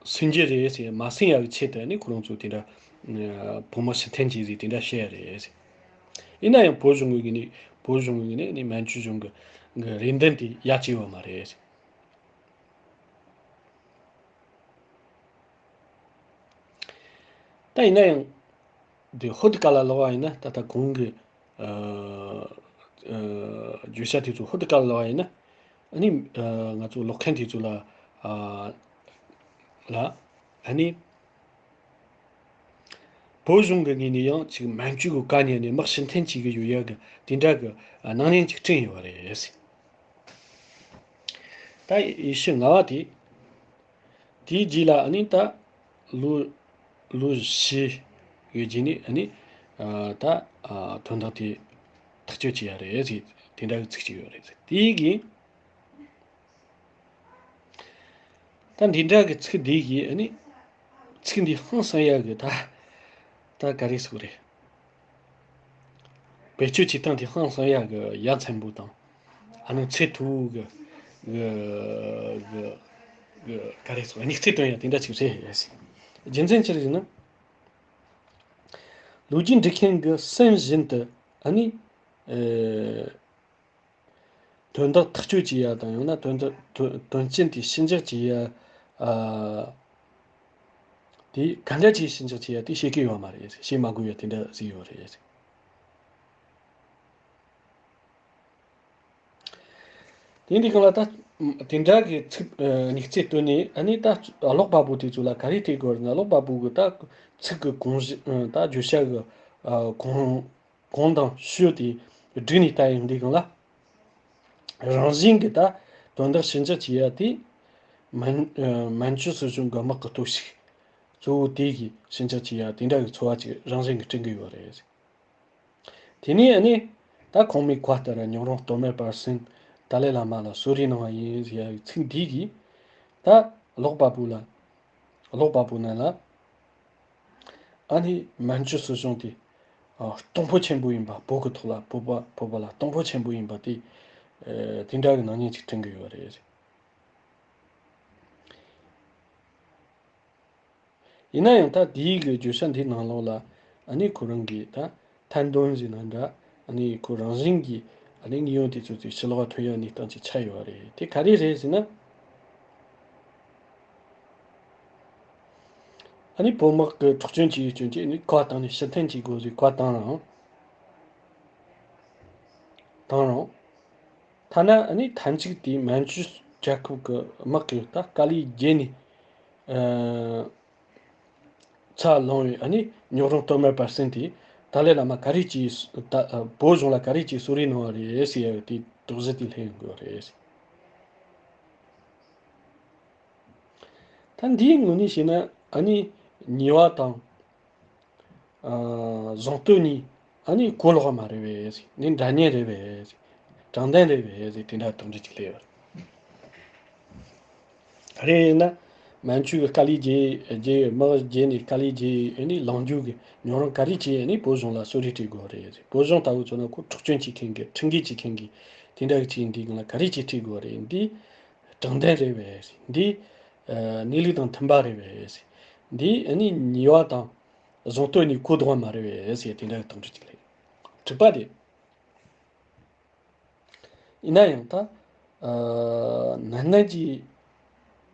སུན་རྒྱུ་རེད་ཟེར། མ་སུན་ཡག་གི་ཆེད་དུ་ཨ་ནི་ཁོ་རང་ཚོ་དེ་འདྲ་ཨ་བོད་དམག་ཕྱིར་འཐེན་བྱས་ཟེར་དེ་འདྲ་བཤད་ཡ་རེད། ཡིན་ན་ཡང་བོད་གཞུང་གི་ནི་བོད་གཞུང་གི་ནི་ཨ་ནི་མན་ཇུ་གཞུང་གི་གི་རེ་འདུན་དེ་ཡར་བཅད་ཡོད་མ་རེད། ད་ཡིན་ན་ཡང་། འདི་ཧོར་གྱི་བཀའ་ལ་ལོག་པ་ཡིན་ན་ད་ལྟ་གོང་གི་ཨ་ཨ་བརྗོད་བྱ་དེ་ཚོ་ཧོར་གྱི་བཀའ་ལ་ལོག་པ་ཡིན་ན། ཨ་ནི་ཨ་ང་ཚོ་ཀློག་མཁན་དེ་ཚོ་ལ་ཨ་ལ་ཨ་ནི་བོད་གཞུང་གི་ངོས་ནས་ཡང་ཅིག་མན་ཇུ་གི་བཀའ་ཉན་ནས་དམག་ཕྱིར་འཐེན་བྱེད་ཀྱི་ཡོད་ཡ་གི་དེ་འདྲ་གི་ཨ་སྣང་བརྙན་ཅིག་བསྐྲུན་ཡོད་པ་རེད། ད་ཡེ་ཤུ་ལྔ་བ་དེ། དེའི་རྗེས་ལ་ཨ་ནི་ད་ལོ་ལོ་བཞི་ཡོད་རྗེས་ནས་ཨ་ནི་ཨ་ད་ཨ་དོན་དག་དེ་ཐག་གཅོད་བྱས་ཡ་རེད་ཟེར་དེ་འདྲ་གི་ཚིག་ཅིག་ཡོད་རེད་ཟེར། དེའི་གི་ད་འདི་འདྲ་གི་ཚིག་འདི་གི་ཨ་ནི་ ཚིག་འདི་ཧང་སང་ཡག་གི་ད་ད་ག་རེ་ཟེར་དགོས་རེད། བེད་སྤྱོད་བྱེད་སྟངས་དེ་ཧང་སང་ཡག་གི་ཡ་མཚན་པོ་དང་། ཨ་ནི་ཚད་མཐོ་གི་གི་གི་ག་རེ་ཟེར་དམིགས་བསལ་སྟོན་ཡག་དེ་འདྲ་ཅིག་རེད། རྒྱུ་མཚན་ཅི་རེད་ཟེར་ན། ལོ་རྒྱུས་འབྲི་མཁན་གྱི་སེམས་བཞིན་དུ་ཨ་ནི། ཨེ། དོན་དག་ཐག་གཅོད་བྱེད་ཡ་དང་ཡང་ན་དོན་དག་དོན་དོན་རྐྱེན་དེ་ཞི་འཇགས་བྱེད་ཡ། ཨ། དེ་ག་འདྲ་བྱས་ཞི་འཇགས་བྱེད་ཡ་དེ་ཤེས་ཀྱི་ཡོད་མ་རེད། ཤེས་མ་དགོས་ཡ་དེ་འདྲ་ཟིག་ཡོད་རེད། དེ་འདི་གང་ལ་ད་དེ་འདྲ་གི་ཚིག་དམིགས་བསལ་བཏོན་ནས་ཨ་ནི་ད་ཀློག་པ་པོ་དེ་ཚོ་ལ་ག་རེ་སྤྲད་དགོས་རེད་ན། ཀློག་པ་པོ་གི་ད་ཚིག་གི་གོང་གཞི་ད་བརྗོད་བྱ་གི་གོང་གོང་དང་ཤོས་དེ་བསྒྲིགས་ནས་ལྟ་ཡོང་དུས་སྒང་ལ། རང་བཞིན་གྱི་ད་དོན་དག་ཞི་འཇགས་བྱེད་ཡ་དེ་མན་མན་ཇུ་སྲིད་གཞུང་གི་དམག་གི་སྟོབས་ཤུགས་གཙོ་བོ་དེ་གིས་ཞི་འཇགས་བྱེད་ཡ་དེ་འདྲ་གི་ཚོར་བ་ཅིག་རང་བཞིན་གྱིས་སྐྲུན་གྱི་ཡོད་རེད། དེ་ནས་ཨ་ནི་ད་ཁོང་མོས་བཀའ་ལྟར་གཉོག་རོང་སྟོད་སྨད་བར་གསུམ་ཏཱ་ལའི་བླ་མ་ལ་གསོལ་རས་གནང་བ་ཡིན་ཟེར་ཡ་གི་ཚིག་འདི་གིས་ད་ཀློག་པ་པོ་ལ་ཀློག་པ་པོ་རྣམས་ལ། ཨ་ནི་མན་ཇུ་སྲིད་གཞུང་དེ་ཨ་གཏོང་ཕོད་ཆེན་པོ་ཡིན་པ། བོད་ཀྱི་ཐོག་ལ་བོད་པ་བོད་པ་ལ་གཏོང་ཕོད་ཆེན་པོ་ཡིན་པ་དེ་ཨ་དེ་འདྲ་གི་སྣང་བརྙན་ཅིག་སྐྲུན་གྱི་ཡོད་རེད། ཡིན་ན་ཡང་ད་དེའི་གི་བརྗོད་བྱ་འདིའི་ནང་ལོགས་ལ་ཨ་ནི་ཁོ་རང་གི་ད་ཐན་འདོན་ཟེར་ན་འདྲ། ཨ་ནི་ཁོ་རང་བཞིན་གྱི་ཨ་ནི་དངོས་ཡོད་དེ་ཚོ་ཚོས་ཕྱི་ལོགས་ཐོན་ཡ་གནས་སྟངས་ཅིག་ཆགས་ཡོད་རེད། དེ་ག་རེ་རེད་ཟེར་ན། ཨ་ནི་བོད་དམག་གི་འཕྲོག་བཅོམ་བྱས་ཡོད་རྐྱེན་གྱིས་ཨ་ནི་བཀའ་བཏང་ནས་ཕྱིར་འཐེན་བྱེད་དགོས་ཟེར་བཀའ་བཏང་རང་བཏང་རང་། ཐ་ན་ཨ་ནི་མཐའ་མཇུག་དེ་མན་ཇུ་རྒྱལ་ཁབ་ཀྱི་དམག་གིས་ད་དཀའ་ལས་བརྒྱབ་ནས་ཨ་ཚར་ལོངས་བའི་ཨ་ནི་རྙོག་རོང་སྟོད་སྨད་བར་གསུམ་དེ་ཏཱ་ལའི་བླ་མ་ག་རེ་བྱས། ད་བོད་གཞུང་ལ་ག་རེ་བྱས་གསོལ་རས་གནང་བ་རེད་ཟེར་ཡ་དེ་དོགས་གཞི་དེ་སླེབས་ཡོང་གི་རེད། ད་འདིའི་ངོས་ནས་བཤད་ན་ཨ་ནི་ཉེས་པ་དང་། ཨ་གཟེངས་བསྟོད་གཉིས་ཨ་ནི་གོ་ལོག་མ་རེད་པས། ནི་འདྲ་མཉམ་རེད་པས། དྲང་བདེན་རེད་པས་ཟེར་དེ་འདྲ་དོགས་འདྲི་ཅིག་སླེབས་ཡོད་རེད། ན་མན་ཇུ་གི་དཀའ་ལས་རྒྱལ་རྒྱལ་དམག་རྒྱལ་ནས་དཀའ་ལས་རྒྱལ་ནས་ལངས་རྒྱུ་གི་མྱོང་རང་ག་རེ་བྱས་ནས་བོད་གཞུང་ལ་གསོལ་རས་སྤྲད་དགོས་རེད། བོད་གཞུང་ལྟ་བུ་ཚོ་ན་ཁོ་འཕྲོག་བཅོམ་བྱེད་མཁན་གི་ཁྲིམས་འགལ་བྱེད་མཁན་གི་དེ་འདྲ་གི་བྱས་འདི་གང་ལ་ག་རེ་བྱས་ཁྲིད་དགོས་རེད། འདི་དྲང་བདེན་རེད་པས། འདི་ཨ་གནས་ལུགས་དང་མཐུན་པ་རེད་པས། འདི་ཨ་ནི་ཉེས་པ་དང་གཟེངས་བསྟོད་གཉིས་གོ་ལྡོག་མ་རེད་པས་ཟེར་དེ་འདྲ་གི་དོགས་འདྲི་ཅིག་སླེབས། དྲུག་པ་དེ། ཡིན་ན་ཡང་ད་ཨ་ནན་ནན་གྱིས་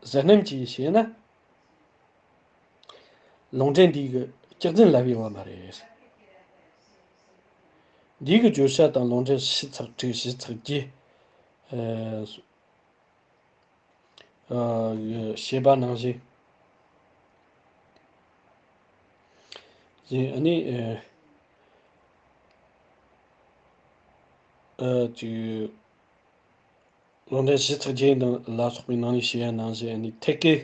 གཟབ་ནན་གྱིས་བྱས་ན། ལུང་འདྲེན་འདི་གི་སྐྱག་རྫུན་ལབ་ཡོད་པ་མ་རེད། འདི་གི་བརྗོད་བྱ་དང་ལུང་འདྲེན་བཞི་ཚེག་དྲུག་བཞི་ཚེག་བརྒྱད། ཨ་ཨ་བཤད་པ་ནང་བཞིན། བཞིན་ཨ་ནི་ཨ་ཅིག་ལུང་འདྲེན་བཞི་ཚེག་བརྒྱད་ནང་ལ་སོགས་པའི་ནང་ནས་བཤད་ཡ་ནང་བཞིན་ཨ་ནི་ཐད་ཀའི་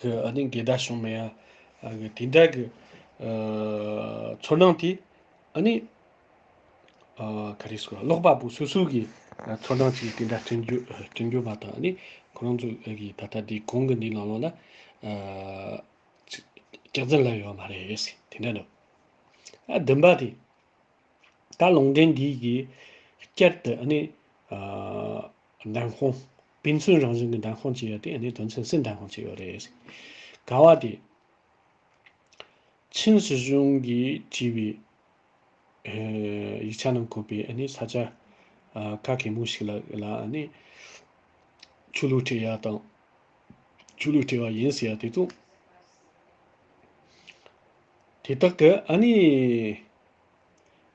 གི་ཨ་ནི་འགལ་ཟླ་བྱུང་མེད་ཡ་གི་དེ་འདྲ་གི་ཨ་ཚོར་སྣང་དེ་ཨ་ནི་ཨ་ག་རེ་ཟེར་ཀློག་པ་པོ་སོ་སོ་གི་ཚོར་སྣང་ཅིག་དེ་འདྲ་བསྐྲུན་རྒྱུ་བསྐྲུན་རྒྱུ་མ་གཏོགས་ཨ་ནི་ཁོ་རང་ཚོ་གི་ད་ལྟ་འདི་གོང་གི་འདི་ནང་ལོགས་ལ་ཨ་སྐྱག་རྫུན་ལབ་ཡོད་མ་རེད་དེ་འདྲ་འདུག་ཨ་བདུན་པ་དེ། ད་ལུང་འདྲེན་འདི་གིས་བསྐྱར་དུ་ཨ་ནི་ཨ་མདང་དགོང་དཔེ་མཚོན་རང་བཞིན་གྱི་མདང་དགོང་བྱས་ཡོད་དེ་ཨ་ནི་དོན་ཚན་གསུམ་མདང་དགོང་བྱས་ཡོད་རེད། ག་བ་དེ། ཆིན་སྲིད་གཞུང་གིས་བྲིས་པའི་ཨ་ཡིག་ཆ་ནང་འཁོད་པའི་ཨ་ནི་ས་ཆ་ཨ་ག་གེ་མོ་ཞིག་ལ་ལ་ཨ་ནི་ཆོས་ལུགས་སྤྲད་ཡ་དང་། ཆོས་ལུགས་སྤྲད་པ་ཡིན་ཟེར་ཡ་དེ་ཚོ། དེ་དག་གི་ཨ་ནི།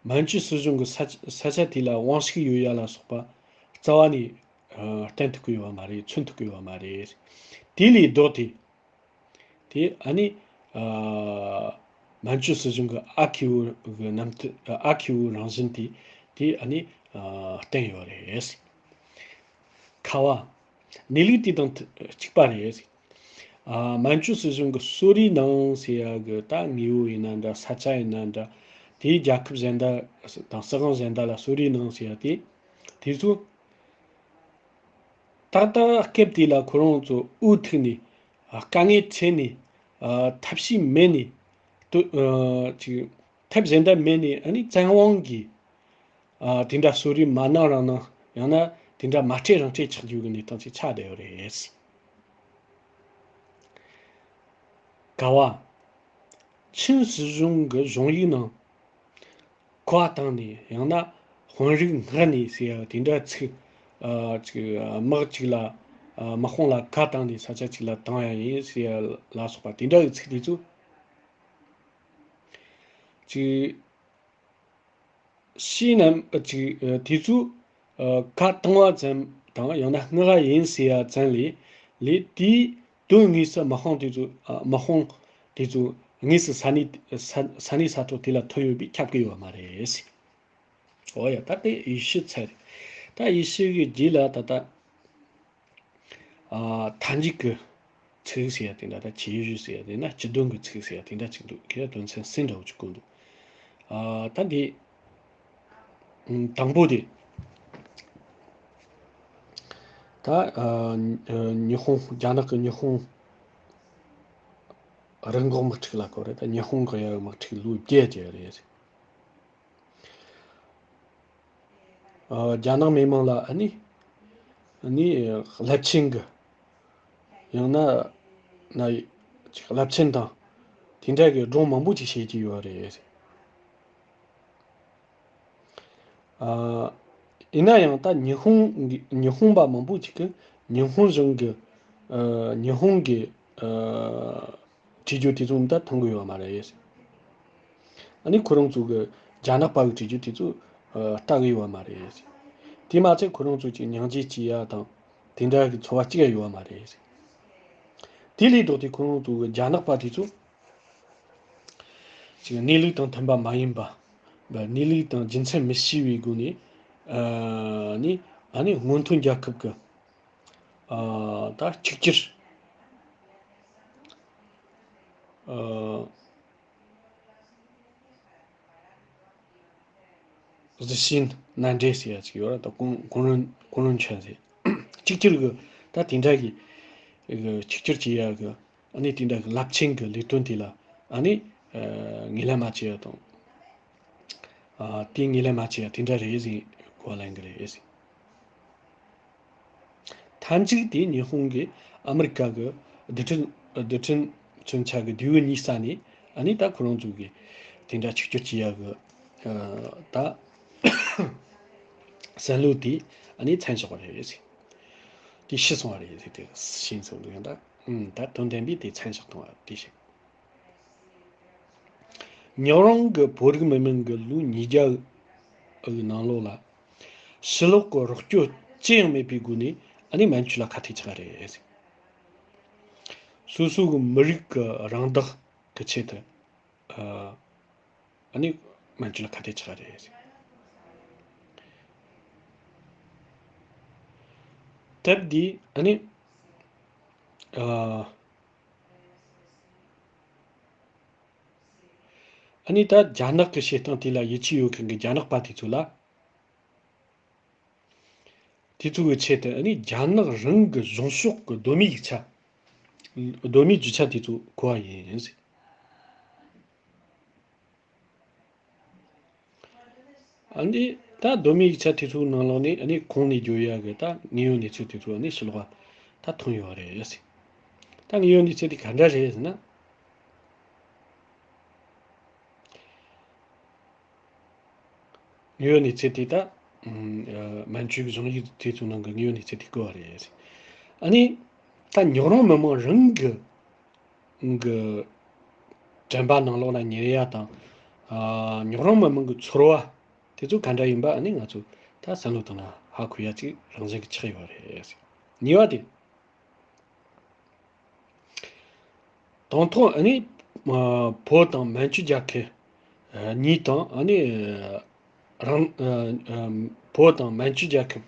མན་ཇུ་སྲིད་གཞུང་གི་ས་ས་ཆ་དེ་ལ་དབང་ཤུགས་ཡོད་ཡ་ལ་སོགས་པ་རྩ་བ་ནས་ཨ་བསྟན་ཐུབ་ཀྱི་ཡོད་པ་མ་རེད། མཚོན་ཐུབ་ཀྱི་ཡོད་པ་མ་རེད། དེ་ལས་ལྡོག་སྟེ། དེ་ཨ་ནི་ཨ་མན་ཇུ་སྲིད་གཞུང་གི་ཨ་ཁེ་བོ་གི་རྣམ་ཐར་ཨ་ཁེ་བོ་རང་བཞིན་དེ་དེ་ཨ་ནི་ཨ་བསྟན་ཡོད་རེད། ཁ་བ། གནས་ལུགས་དེ་དང་གཅིག་པ་རེད། ཨ་མན་ཇུ་སྲིད་གཞུང་གི་གསོལ་རས་གནང་ཟེར་ཡ་གི་ད་དངོས་པོ་ཡིན་ན་འདྲ། ས་ཆ་ཡིན་ན་འདྲ། དེའི་རྒྱལ་ཁབ་གཞན་དག་དང་སྲིད་དབང་གཞན་དག་ལ་གསོལ་རས་གནང་ཟེར་ཡ་དེ། དེ་ཚོ་ཏག་ཏག་སྐབས་དེ་ལ་ཁོ་རང་ཚོ་འུ་ཐུག་ནས་དཀའ་ངལ་འཕྲད་ནས་ ཨ་ཐབས་ཤེས་མེད་ནས་དུ་ཨ་ཅིག་ཐབས་གཞན་དག་མེད་ནས་ཨ་ནི་བཙན་དབང་གིས་ཨ་དེ་འདྲ་གསོལ་རས་མ་གནང་རང་གནང་། ཡང་ན་དེ་འདྲ་མ་སྤྲད་རང་སྤྲད་ཆགས་རྒྱུ་གི་གནས་སྟངས་ཅིག་ཆགས་བསྡད་ཡོད་རེད། ག་བ། ཆིན་སྲིད་གཞུང་གི་གཞུང་ཡིག་ནང་བཀའ་བཏང་ནས། ཡང་ན་དཔོན་རིགས་མངགས་ནས་ཟེར་ཡ་དེ་འདྲ་ཚིག་ཨ་ཅིག་དམག་ཅིག་ལ་ཨ་དམག་དཔུང་ལ་བཀའ་བཏང་ནས་ས་ཆ་ཅིག་ལ་བཏང་ཡ་ཡིན་ཟེར་ཡ་ལ་སོགས་པ་དེ་འདྲ་གི་ཚིག་དེ་ཚོ་ཅིག་ཤེས་ནམ་ཅིག་ཨ་དེ་ཚོ་ཨ་བཀའ་བཏང་བ་ཙམ་དང་། ཡང་ན་མངགས་ཡིན་ཟེར་ཡ་ཙམ་ལས་ལས་དེའི་དོན་དངོས་སུ་དམག་དཔུང་དེ་ཚོ་ཨ་དམག་དཔུང་དེ་ཚོ་དངོས་སུ་ས་གནས་ས་ས་གནས་ས་ཐོག་དེ་ལ་ཐོན་ཡོད་པས་ཁྱབ་ཀྱི་ཡོད་མ་རེད། འོ་ཡ། ད་དེ་དབྱེ་ཞིབ་ཚར་རེད། ད་དབྱེ་ཞིབ་ཀྱི་རྗེས་ལ་ད་ལྟ་ཨ་མཐའ་མཇུག་གི་ཚིག་ཟེར་ཡ་དེ་འདྲ། ད་ཁྱད་གཞི་ཟེར་ཡ་དེ་ན་སྤྱི་དོན་གྱི་ཚིག་ཟེར་ཡ་དེ་འདྲ་ཅིག་འདུག་ཁྱེད་དོན་ཚན་གསུམ་འདྲ་བོ་ཅིག་བཀོད་འདུག་ཨ་ད་འདི་ཨ་དང་པོ་དེ་ད་ཨ་ཨ་ཉི་ཧོང་། རྒྱ་ནག་གི་ཉི་ཧོང་རི་འགོག་དམག་འཁྲུག་ལ་གོ་རེད། ད་ཉི་ཧོང་གི་ཡ་དམག་འཁྲུག་ལོ་བརྒྱད་བརྒྱབ་རེད། ཨ་རྒྱ་ནག་མི་མང་ལ་ཨ་ནི་ཨ་ནི་རླབས་ཆེན་གྱི། ཡང་ན་ན་ཅིག་རླབས་ཆེན་དང་དེ་འདྲ་གི་སྒྲུང་མང་པོ་ཅིག་བཤད་ཀྱི་ཡོད་རེད། ཨ་ཡིན་ན་ཡང་ད་ཉི་ཧོང་གི་ཉི་ཧོང་པ་མང་པོ་ཅིག་གིས་ཉི་ཧོང་གཞུང་གི་ཨ་ཉི་ཧོང་གི་ཨ་བྱེད་སྤྱོད་དེ་ཚོ་ད་མཐོང་གི་ཡོད་མ་རེད། ཨ་ནི་ཁོ་རང་ཚོ་གི་རྒྱ་ནག་པ་གི་བྱེད་སྤྱོད་དེ་ཚོ་ཨ་ལྟ་གི་ཡོད་མ་རེད། དེ་མ་ཚད་ཁོ་རང་ཚོ་གི་སྙིང་རྗེ་སྐྱེ་ཡ་དང་དེ་འདྲ་གི་ཚོར་བ་སྐྱེ་ཡ་ཡོད་མ་རེད། དེ་ལས་ལྡོག་སྟེ་ཁོ་རང་ཚོ་གི་རྒྱ་ནག་པ་དེ་ཚོ་ཅིག་གནས་ལུགས་དང་མཐུན་པ་མ་ཡིན་པ། གནས་ལུགས་དང་རྒྱུ་མཚན་མི་ཤེས་པའི་སྒོ་ནས་ཨ་ནི་ཨ་ནི་སྔོན་ཐོན་རྒྱལ་ཁབ་ཀྱི་ཨ་ད་གཅིག་གྱུར་ཨ་གཟི་བྱིན་མནའ་འབྲེལ་ཟེར་ཡ་ཅིག་ཡོད་ར། ད་གུང་གུང་རུན་གུང་རུན་ཆན་ཟེར། གཅིག་གྱུར་གྱི་ད་དེ་འདྲ་གི་གི་གཅིག་གྱུར་བྱེད་ཡ་གི་ཨ་ནི་དེ་འདྲ་གི་རླབས་ཆེན་གྱི་ལས་དོན་དེ་ལ་ཨ་ནི་ཨ་ངོས་ལེན་མ་བྱེད་ཡ་དང་། ཨ་དེ་ངོས་ལེན་མ་བྱེད་ཡ་དེ་འདྲ་རེད་ཟེར་གོ་ལེན་གི་རེད་ཟེར། མཐའ་མཇུག་དེ་ཉི་ཧོང་གིས་ཨ་མི་རི་ཀ་གི་རྡུལ་ཕྲན་རྡུལ་ཕྲན་མཚོན་ཆ་གི་མདེའུ་གཉིས་བསད་ནས་ཨ་ནི་ད་ཁོ་རང་ཚོ་གི་དེ་འདྲ་གཅིག་གྱུར་བྱེད་ཡ་གི་ཨ་ད་བསམ་བློ་དེ་ཨ་ནི་མཚམས་བཞག་པ་རེད་ཟེར། དེ་ཤི་སོང་བ་རེད་ཟེར། དེ་ཤི་སོང་འདུག་ཡང་ད་ཨུམ་ད་དོན་ལྡན་པས་དེ་མཚམས་བཞག་བཏང་བ་དེ་ཤི། ཉོ་རོང་གི་བོད་རིགས་མི་མང་གི་ལོ་ཉིས་བརྒྱ་གི་ནང་ལོགས་ལ་ཕྱི་ལོགས་ཀྱི་རོགས་སྐྱོར་ཅི་ཡང་མེད་པའི་སྒོ་ནས་ཨ་ནི་མན་ཇུ་ལ་ཁ་གཏད་ཆགས་རེད། སོ་སོ་གི་མི་རིགས་ཀྱི་རང་བདག་གི་ཆེད་དུ་ཨ་ནི་མན་ཇུ་ལ་ཁ་གཏད་ཆགས་རེད། སྟབས་བདེ་ཨ་ནི་ཨ། ཨ་ནི་ད་རྒྱ་ནག་གི་བྱེད་སྟངས་དེ་ལ་ཡིད་ཆེས་ཡོད་མཁན་གྱི་རྒྱ་ནག་པ་དེ་ཚོ་ལ། དེ་ཚོ་གི་ཆེད་དུ་ཨ་ནི་རྒྱ་ནག་རང་གི་གཞུང་ཕྱོགས་ཀྱི་གདོད་མའི་ཡིག་ཆ། གདོད་མའི་རྒྱུ་ཆ་དེ་ཚོ་བཀོལ་བ་ཡིན། ཨ་ནི་ད་གདོད་མའི་ཡིག་ཆ་དེ་ཚོའི་ནང་ལོགས་ནས་ཨ་ནི་ཁུངས་སྣེ་བརྗོད་ཡག་གི་ད་དངོས་ཡོད་གནས་ཚུལ་དེ་ཚོ་ཨ་ནི་ཕྱི་ལོགས་ལ་ད་ཐོན་ཡོད་རེད། ད་དངོས་ཡོད་གནས་ཚུལ་དེ་ག་འདྲ་རེད་ཟེར་ན། དངོས་ཡོད་གནས་ཚུལ་དེ་ད་ཨ་མན་ཇུའི་གཞུང་ཡིག་དེ་ཚོའི་ནང་གི་དངོས་ཡོད་གནས་ཚུལ་དེ་བཀོད་པ་རེད། ཨ་ནི་ད་ཉོ་རོང་མི་མང་རང་གི་གི་དྲན་པ་ནང་ལོགས་ལ་ཉར་ཡ་དང་། ཨ་ཉོ་རོང་མི་མང་གི་ཚོར་བ་དེ་ཚོ་ག་འདྲ་ཡིན་པ་ཨ་ནི་ང་ཚོ་ད་བསམ་བློ་བཏང་ན་ཧ་གོ་ཡ་ཅིག་རང་བཞིན་གྱི་ཆགས་ཡོད་རེད། གཉིས་པ་དེ། དང་ཐོག་ཨ་ནི་ཨ་བོད་དང་མན་ཇུ་རྒྱལ་ཁབ་ཨ་གཉིས་དང་། ཨ་ནི་རང་ཨ་ཨ་བོད་དང་མན་ཇུ་རྒྱལ་ཁབ་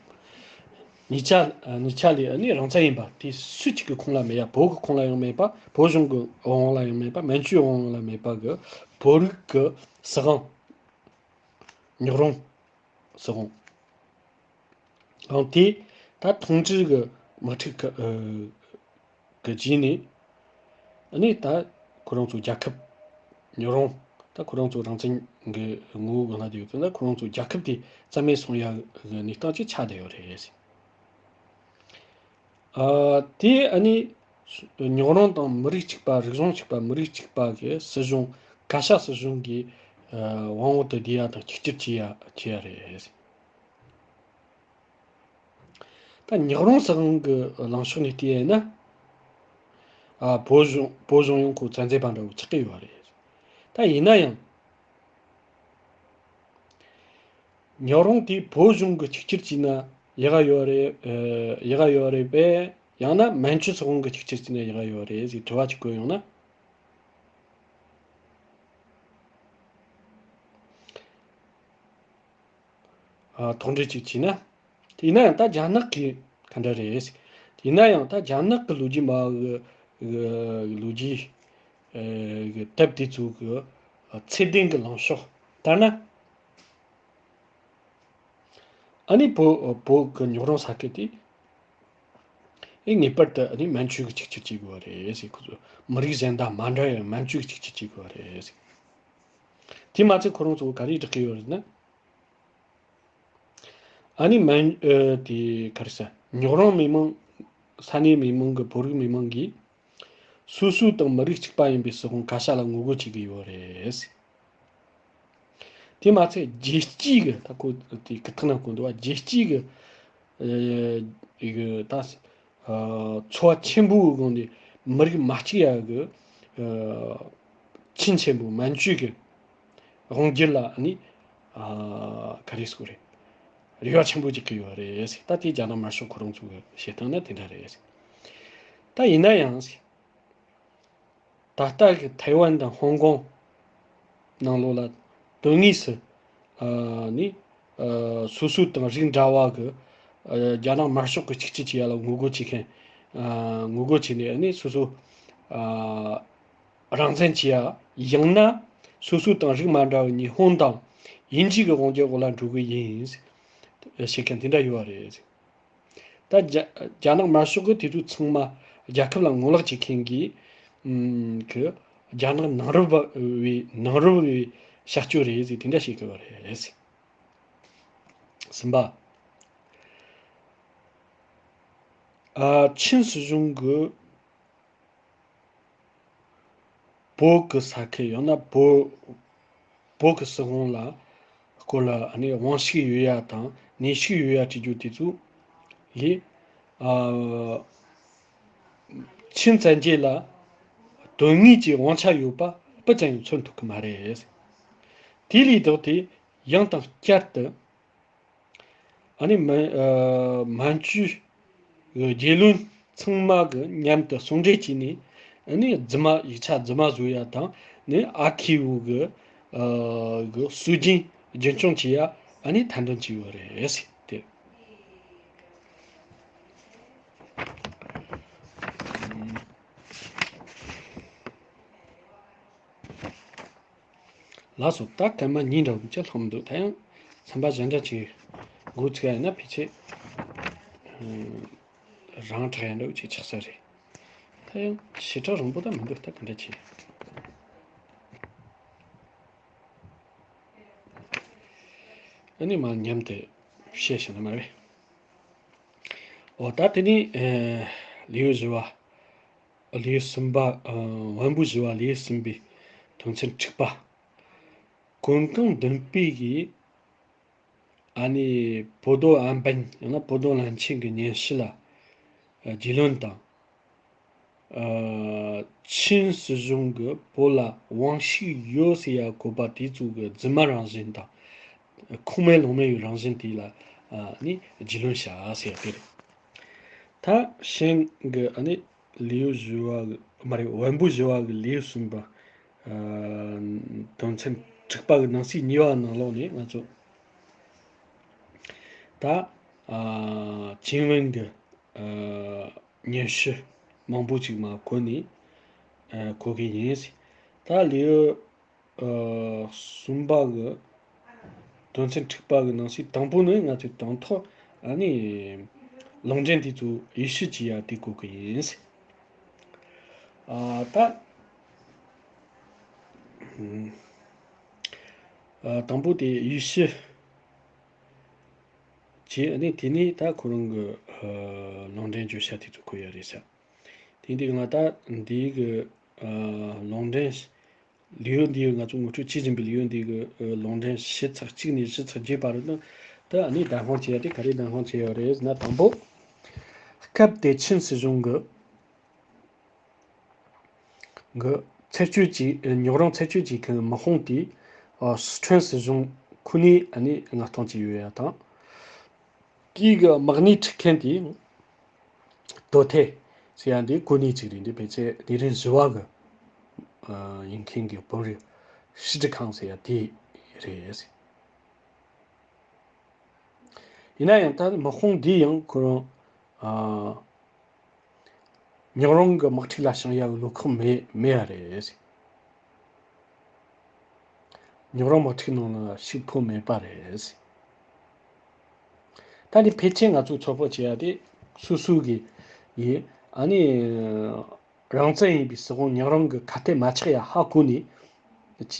གཉིས་ཆ་གཉིས་ཆ་ལས་ཨ་ནི་རང་བཙན་ཡིན་པ་དེ་སུ་གཅིག་གི་ཁོངས་ལ་མེད་ཡ། བོད་ཀྱི་ཁོངས་ལ་ཡང་མེད་པ། བོད་གཞུང་གི་དབང་ལ་ཡང་མེད་པ། མན་ཇུའི་དབང་ལ་མེད་པ་གི་བོད་རིགས་ཀྱི་སྲིད་དབང་། ཉོ་རོང་སྲིད་དབང་། ཨང་དེ་ད་ཐོང་ཀྲི་གི་དམག་འཁྲུག་གི་ཨ་གི་རྗེས་ནས་ཨ་ནི་ད་ ཁོ་རང་ཚོ་རྒྱལ་ཁབ་ཉག་རོང་ད་ཁོ་རང་ཚོ་རང་བཙན་གྱི་ངོ་བོ་གི་ལྷག་བསྡད་ཡོད་ཙང་ན་ཁོ་རང་ཚོ་རྒྱལ་ཁབ་དེ་རྩ་མེད་སོང་ཡ་གི་གནས་སྟངས་ཅིག་ཆགས་བསྡད་ཡོད་རེད། ཨ་དེ་ཨ་ནི་ཉག་རོང་དང་མི་རིགས་གཅིག་པ་རིག་གཞུང་གཅིག་པ་མི་རིགས་གཅིག་པ་གི་སྲིད་གཞུང་ག་ཤ་སྲིད་གཞུང་གི་ཨ་དབང་འོག་ཏུ་བསྡུས་ཡ་དང་གཅིག་གྱུར་བྱས་ཡ་བྱས་ཡ་རེད། ད་ཉག་རོང་ཟེར་དབང་གི་ལངས་ཕྱོགས་ནས་བལྟས་ཡ་ཡིན་ན། ཨ་བོད་གཞུང་བོད་གཞུང་ཡང་ཁོ་བཙན་འཛུལ་པ་འདྲ་བོ་ཆགས་ཀྱི་ཡོད་རེད། ད་ཡིན་ན་ཡང་། ཉག་རོང་དེ་བོད་གཞུང་གི་གཅིག་གྱུར་བྱས་ན་ཡག་ག་ཡོད་རེད། ཨ་ཡག་ག་ཡོད་རེད་པས། ཡང་ན་མན་ཇུ་ཚོགས་དབང་གི་གཅིག་གྱུར་བྱས་ན་ཡག་ག་ཡོད་རེད་ཟེར་དྲི་བ་ཅིག་བཀོད་ཡོང་ན། ཨ་ཐོག་འགྲེལ་ཅིག་བྱས་ན། ཡིན་ན་ཡང་ད་རྒྱ་ནག་གི་ག་འདྲ་རེད། ཡིན་ན་ཡང་ད་རྒྱ་ནག་གི་ལོ་རྒྱུས་མ་གི་གི་ལོ་རྒྱུས་ཨ་གི་དེབ་དེ་ཚོ་གི་ཚད་ལྡན་གི་ལངས་ཕྱོགས་ལྟར་ན། ཨ་ནི་བོད་བོད་གི་ཉག་རོང་ས་ཁུལ་དེ་ཨེ་ངེས་པར་དུ་ཨ་ནི་མན་ཇུ་གི་གཅིག་གྱུར་བྱེད་དགོས་པ་རེད་ཟེར། ཁོ་ཚོ་མི་རིགས་གཞན་དང་མ་འདྲ་བའི་མན་ཇུ་གི་གཅིག་གྱུར་བྱེད་དགོས་པ་རེད་ཟེར། དེ་མ་ཚད་ཁོ་རང་ཚོ་ག་རེ་བསྒྲགས་ཀྱི་ཡོད་རེད་ན། ཨ་ནི་མན་ཨ་དེ་ག་རེ་ཟེར། ཉག་རོང་མི་མང་ས་གནས་མི་མང་གི་བོད་རིགས་མི་མང་གིས་སོ་སོ་དང་མི་རིགས་གཅིག་པ་ཡིན་པའི་སྲིད་དབང་ག་ཤ་ལ་ངོ་རྒོལ་བྱེད་ཀྱི་ཡོད་རེད། དེ་མ་ཚད་རྒྱལ་སྤྱིའི་གི་ད་ཁོ་དེ་གི་ཐག་ན་གོ་འདུག་བ། རྒྱལ་སྤྱིའི་གི་ཨ་གི་ད་ཨ་ཚོ་བ་ཆེན་པོའི་སྒང་ནས་མི་རིགས་མ་གཅིག་ཡ་གི་ཨ་ཆིངས་ཆེན་པོ་མན་ཇུ་གི་དབང་སྒྱུར་ལ་ཨ་ནི་ཨ་ག་རེ་ཟེར་དགོས་རེད། རེ་བ་ཆེན་པོ་བྱེད་ཀྱི་ཡོད་རེད་ཟེར། ད་དེ་རྒྱ་ནག་དམར་ཤོག་ཁོ་རང་ཚོ་གི་བཤད་སྟངས་ནི་དེ་འདྲ་རེད་ཟེར། ད་ཡིན་ན་ཡང་ཟེར། ད་ལྟ་གི་ཐའེ་ཝན་དང་ཧོང་ཀོང་ནང་ལོགས་ལ་དོན་དངོས་སུ་ཨ་ནི་ཨ་སོ་སོ་དང་རིགས་འདྲ་བ་གི་ཨ་རྒྱ་ནག་དམར་ཤོག་གི་གཅིག་གྱུར་བྱེད་ཡ་ལ་ངོ་རྒོལ་བྱེད་མཁན་ཨ་ངོ་རྒོལ་བྱས་ནས་ཨ་ནི་སོ་སོ་ཨ་རང་བཙན་བྱེད་ཡ། ཡང་ན་སོ་སོ་དང་རིགས་མ་འདྲ་བའི་ཉི་ཧོང་དང་དབྱིན་ཇི་གི་དབང་སྒྱུར་འོག་ལ་འགྲོ་གི་ཡིན་བཤད་མཁན་དེ་འདྲ་ཡོད་རེད། ད་རྒྱ་རྒྱ་ནག་དམར་ཤོག་གིས་དེ་ཚོ་ཚང་མ་རྒྱལ་ཁབ་ལ་ངོ་ལོག་བྱེད་མཁན་གྱི་ཨམ་གི་རྒྱ་ནག་ནང་རུལ་བའི་ནང་རུལ་བའི་བྱ་སྤྱོད་རེད་ཟེར་དེ་འདྲ་བཤད་གི་ཡོད་རེད། གསུམ་པ། ཨ་ཆིན་སྲིད་གཞུང་གི་བོད་ཀྱི་ས་ཁུལ་ཡང་ན་བོད་བོད་ཀྱི་སྲིད་དབང་ལ་སྐོར་ལ་ཨ་ནི་དབང་ཤུགས་ཡོད་ཡ་དང་ནུས་ཤུགས་ཡོད་ཡ་བྲིས་རྒྱུ་དེ་ཚོ་ལས་ཨ་ཆིན་བཙན་རྒྱལ་ལ་དོན་དངོས་ཀྱི་དབང་ཆ་ཡོད་པ་སྤུ་ཙམ་ཡང་མཚོན་ཐུབ་ཀྱི་མ་རེད། དེ་ལས་ལྡོག་སྟེ་ཡང་དང་བསྐྱར་དུ། ཨ་ནི་མན་ཨ་མན་ཇུ་གི་རྒྱལ་བློན་ཚང་མ་གི་མཉམ་དུ་ཟུང་འབྲེལ་བྱས་ནས་ཨ་ནི་རྫུན་མ་ཡིག་ཆ་རྫུན་མ་བཟོ་ཡ་དང་ནི་ཨ་ཁུ་བོ་གི་ཨ་གི་སྲོལ་རྒྱུན་རྒྱུན་འཁྱོངས་བྱེད་ཡ་ཨ་ནི་ཐེར་འདོན་བྱས་ཡོད་རེད་ཟེར་ཏེ། ལགས་སོ། ད་སྐར་མ་གཉིས་འདྲ་བོ་ཅིག་ལྷག་མི་འདུག་ད་ཡང་ཚན་པ་གཞན་འདྲ་ཅིག་འགོ་ཚུགས་ཡ་ཡིན་ན་ཕལ་ཆེར་རང་དྲག་ཡ་འདྲ་བོ་ཅིག་ཆགས་ས་རེད། ད་ཡང་ཞེ་དྲག་རིང་པོ་ད་མི་འདུག་ད་ག་འདྲ་ཅིག་ཨ་ནི་མར་མཉམ་དུ་བཤད་བཞག་ན་མ་རེད། འོ་ད་དེ་ནི་ཨ་ལེའུ་བཞི་བ། ལེའུ་གསུམ་པ། ཨ་བོན་པོ་བཞི་བ་ལེའུ་གསུམ་པའི་དོན་ཚན་དྲུག་པ། གོན་ཁང་མདུན་སྤོས་ཀྱིས་ཨ་ནི་པོ་ཏོ་ཨན་པན་ཡང་ན་པོ་ཏོ་བློན་ཆེན་གྱི་ཉན་བཤད་ལ་རྒྱུས་ལོན་དང་། ཨ་ཆིན་སྲིད་གཞུང་གིས་བོད་ལ་དབང་ཤུགས་ཡོད་ཟེར་ཡ་བཀོད་པ་དེ་ཚོ་གི་རྫུན་མ་རང་བཞིན་དང་། ཁུངས་མེད་ལུང་མེད་ཡི་རང་བཞིན་དེ་ལ་ཨ་ནི་རྒྱུས་ལོན་བྱ་ཟེར་ཡ་དེ་རེད། ད་གཞན་གྱི་ཨ་ནི་ལེའུ་བཞི་བ་གི་མ་རེད། བོན་པོ་བཞི་བ་གི་ལེའུ་གསུམ་པ། ཨ་དོན་ཚན་དྲུག་པ་གི་ནང་གསེས་གཉིས་པ་ནང་ལོགས་ནས་ང་ཚོ་ད་ཨ་ཆིན་ཝེན་གྱི་ཨ་ཉན་བཤད་མང་པོ་ཅིག་མར་བཀོད་ནས་ཨ་གོ་གི་ཡིན། ད་ལེའུ་ཨ་གསུམ་པ་གི་དོན་ཚན་དྲུག་པ་གི་ནང་གསེས་དང་པོ་ནི་ང་ཚོས་དང་ཐོག་ཨ་ནི་ལུང་འདྲེན་དེ་ཚོ་ཡིད་ཆེས་བྱེད་ཡ་དེ་གོ་གི་ཡིན། ཨ་ད་ ཨ་དང་པོ་དེ་ཡུལ་ཕྱི་བྱས། ཨ་ནི་དེ་ནས་ད་ཁོ་རང་གི་ཨ་ལུང་འདྲེན་བརྗོད་བྱ་དེ་ཚོ་འཁོད་ཡོད་རེད་ཤག་དེ་འདི་ང་ད་འདི་གི་ཨ་ལུང་འདྲེན་ལེའུ་འདི་ང་ཚོ་ངོ་སྤྲོད་བྱེད་བཞིན་པའི་ལེའུ་འདི་གི་ཨ་ལུང་འདྲེན་བཞི་ཚེག་གཅིག་ནས་བཞི་ཚེག་བརྒྱད་བར་དུ་ད་ཨ་ནི་བདམས་དཔང་བྱས་ཡ་དེ་ག་རེ་བདམས་དཔང་བྱས་ཡོད་རེད་ཟེར་ན། དང་པོ། སྐབས་དེ་ཆིན་སྲིད་གཞུང་གི་གི་ཚེ་སྤྱོད་ཀྱི་ཉོག་རོང་ཚེ་སྤྱོད་ཀྱི་མཁན་དམག་དཔུང་དེ་ཨ་སི་ཁྲོན་སྲིད་གཞུང་ཁོ་ནས་ཨ་ནི་མངགས་གཏོང་བྱས་ཡོད་ཡ་དང་། དེའི་གི་དམག་མི་ཁྲིད་མཁན་དེ་ཏོ་ཐེ་ཟེར་ཡ་འདི་གོ་གནས་གཅིག་རེད། འདི་ཕལ་ཆེར་དེ་རིང་བཞི་བ་གི་ཨ་ཡིན་མཁན་གི་བོད་རིགས་ཧྲི་ཀྲི་ཁང་ཟེར་ཡ་དེ་རེད། ཡིན་ན་ཡང་ད་དམག་དཔུང་འདི་ཡང་ཁོ་རང་ཨ་ཉོག་རོང་གི་དམག་འཁྲུག་ལ་བྱུང་ཡག་བློ་ཁོག་མེད་མེད་ཡ་རེད། ཉོག་རོང་དམག་འཁྲུག་ནང་ལ་ཞུགས་ཕོད་མེད་པ་རེད། ད་ནི་ཕལ་ཆེར་ང་ཚོས་ཚོད་དཔག་བྱེད་ཡ་དེ་སོ་སོ་གི་ཡིན། ཨ་ནི་རང་བཙན་ཡིན་པའི་སྲིད་དབང་ཉོག་རོང་གི་ཁ་གཏད་མ་ཆགས་ཡ་ཧ་གོ་ནས་བྱས་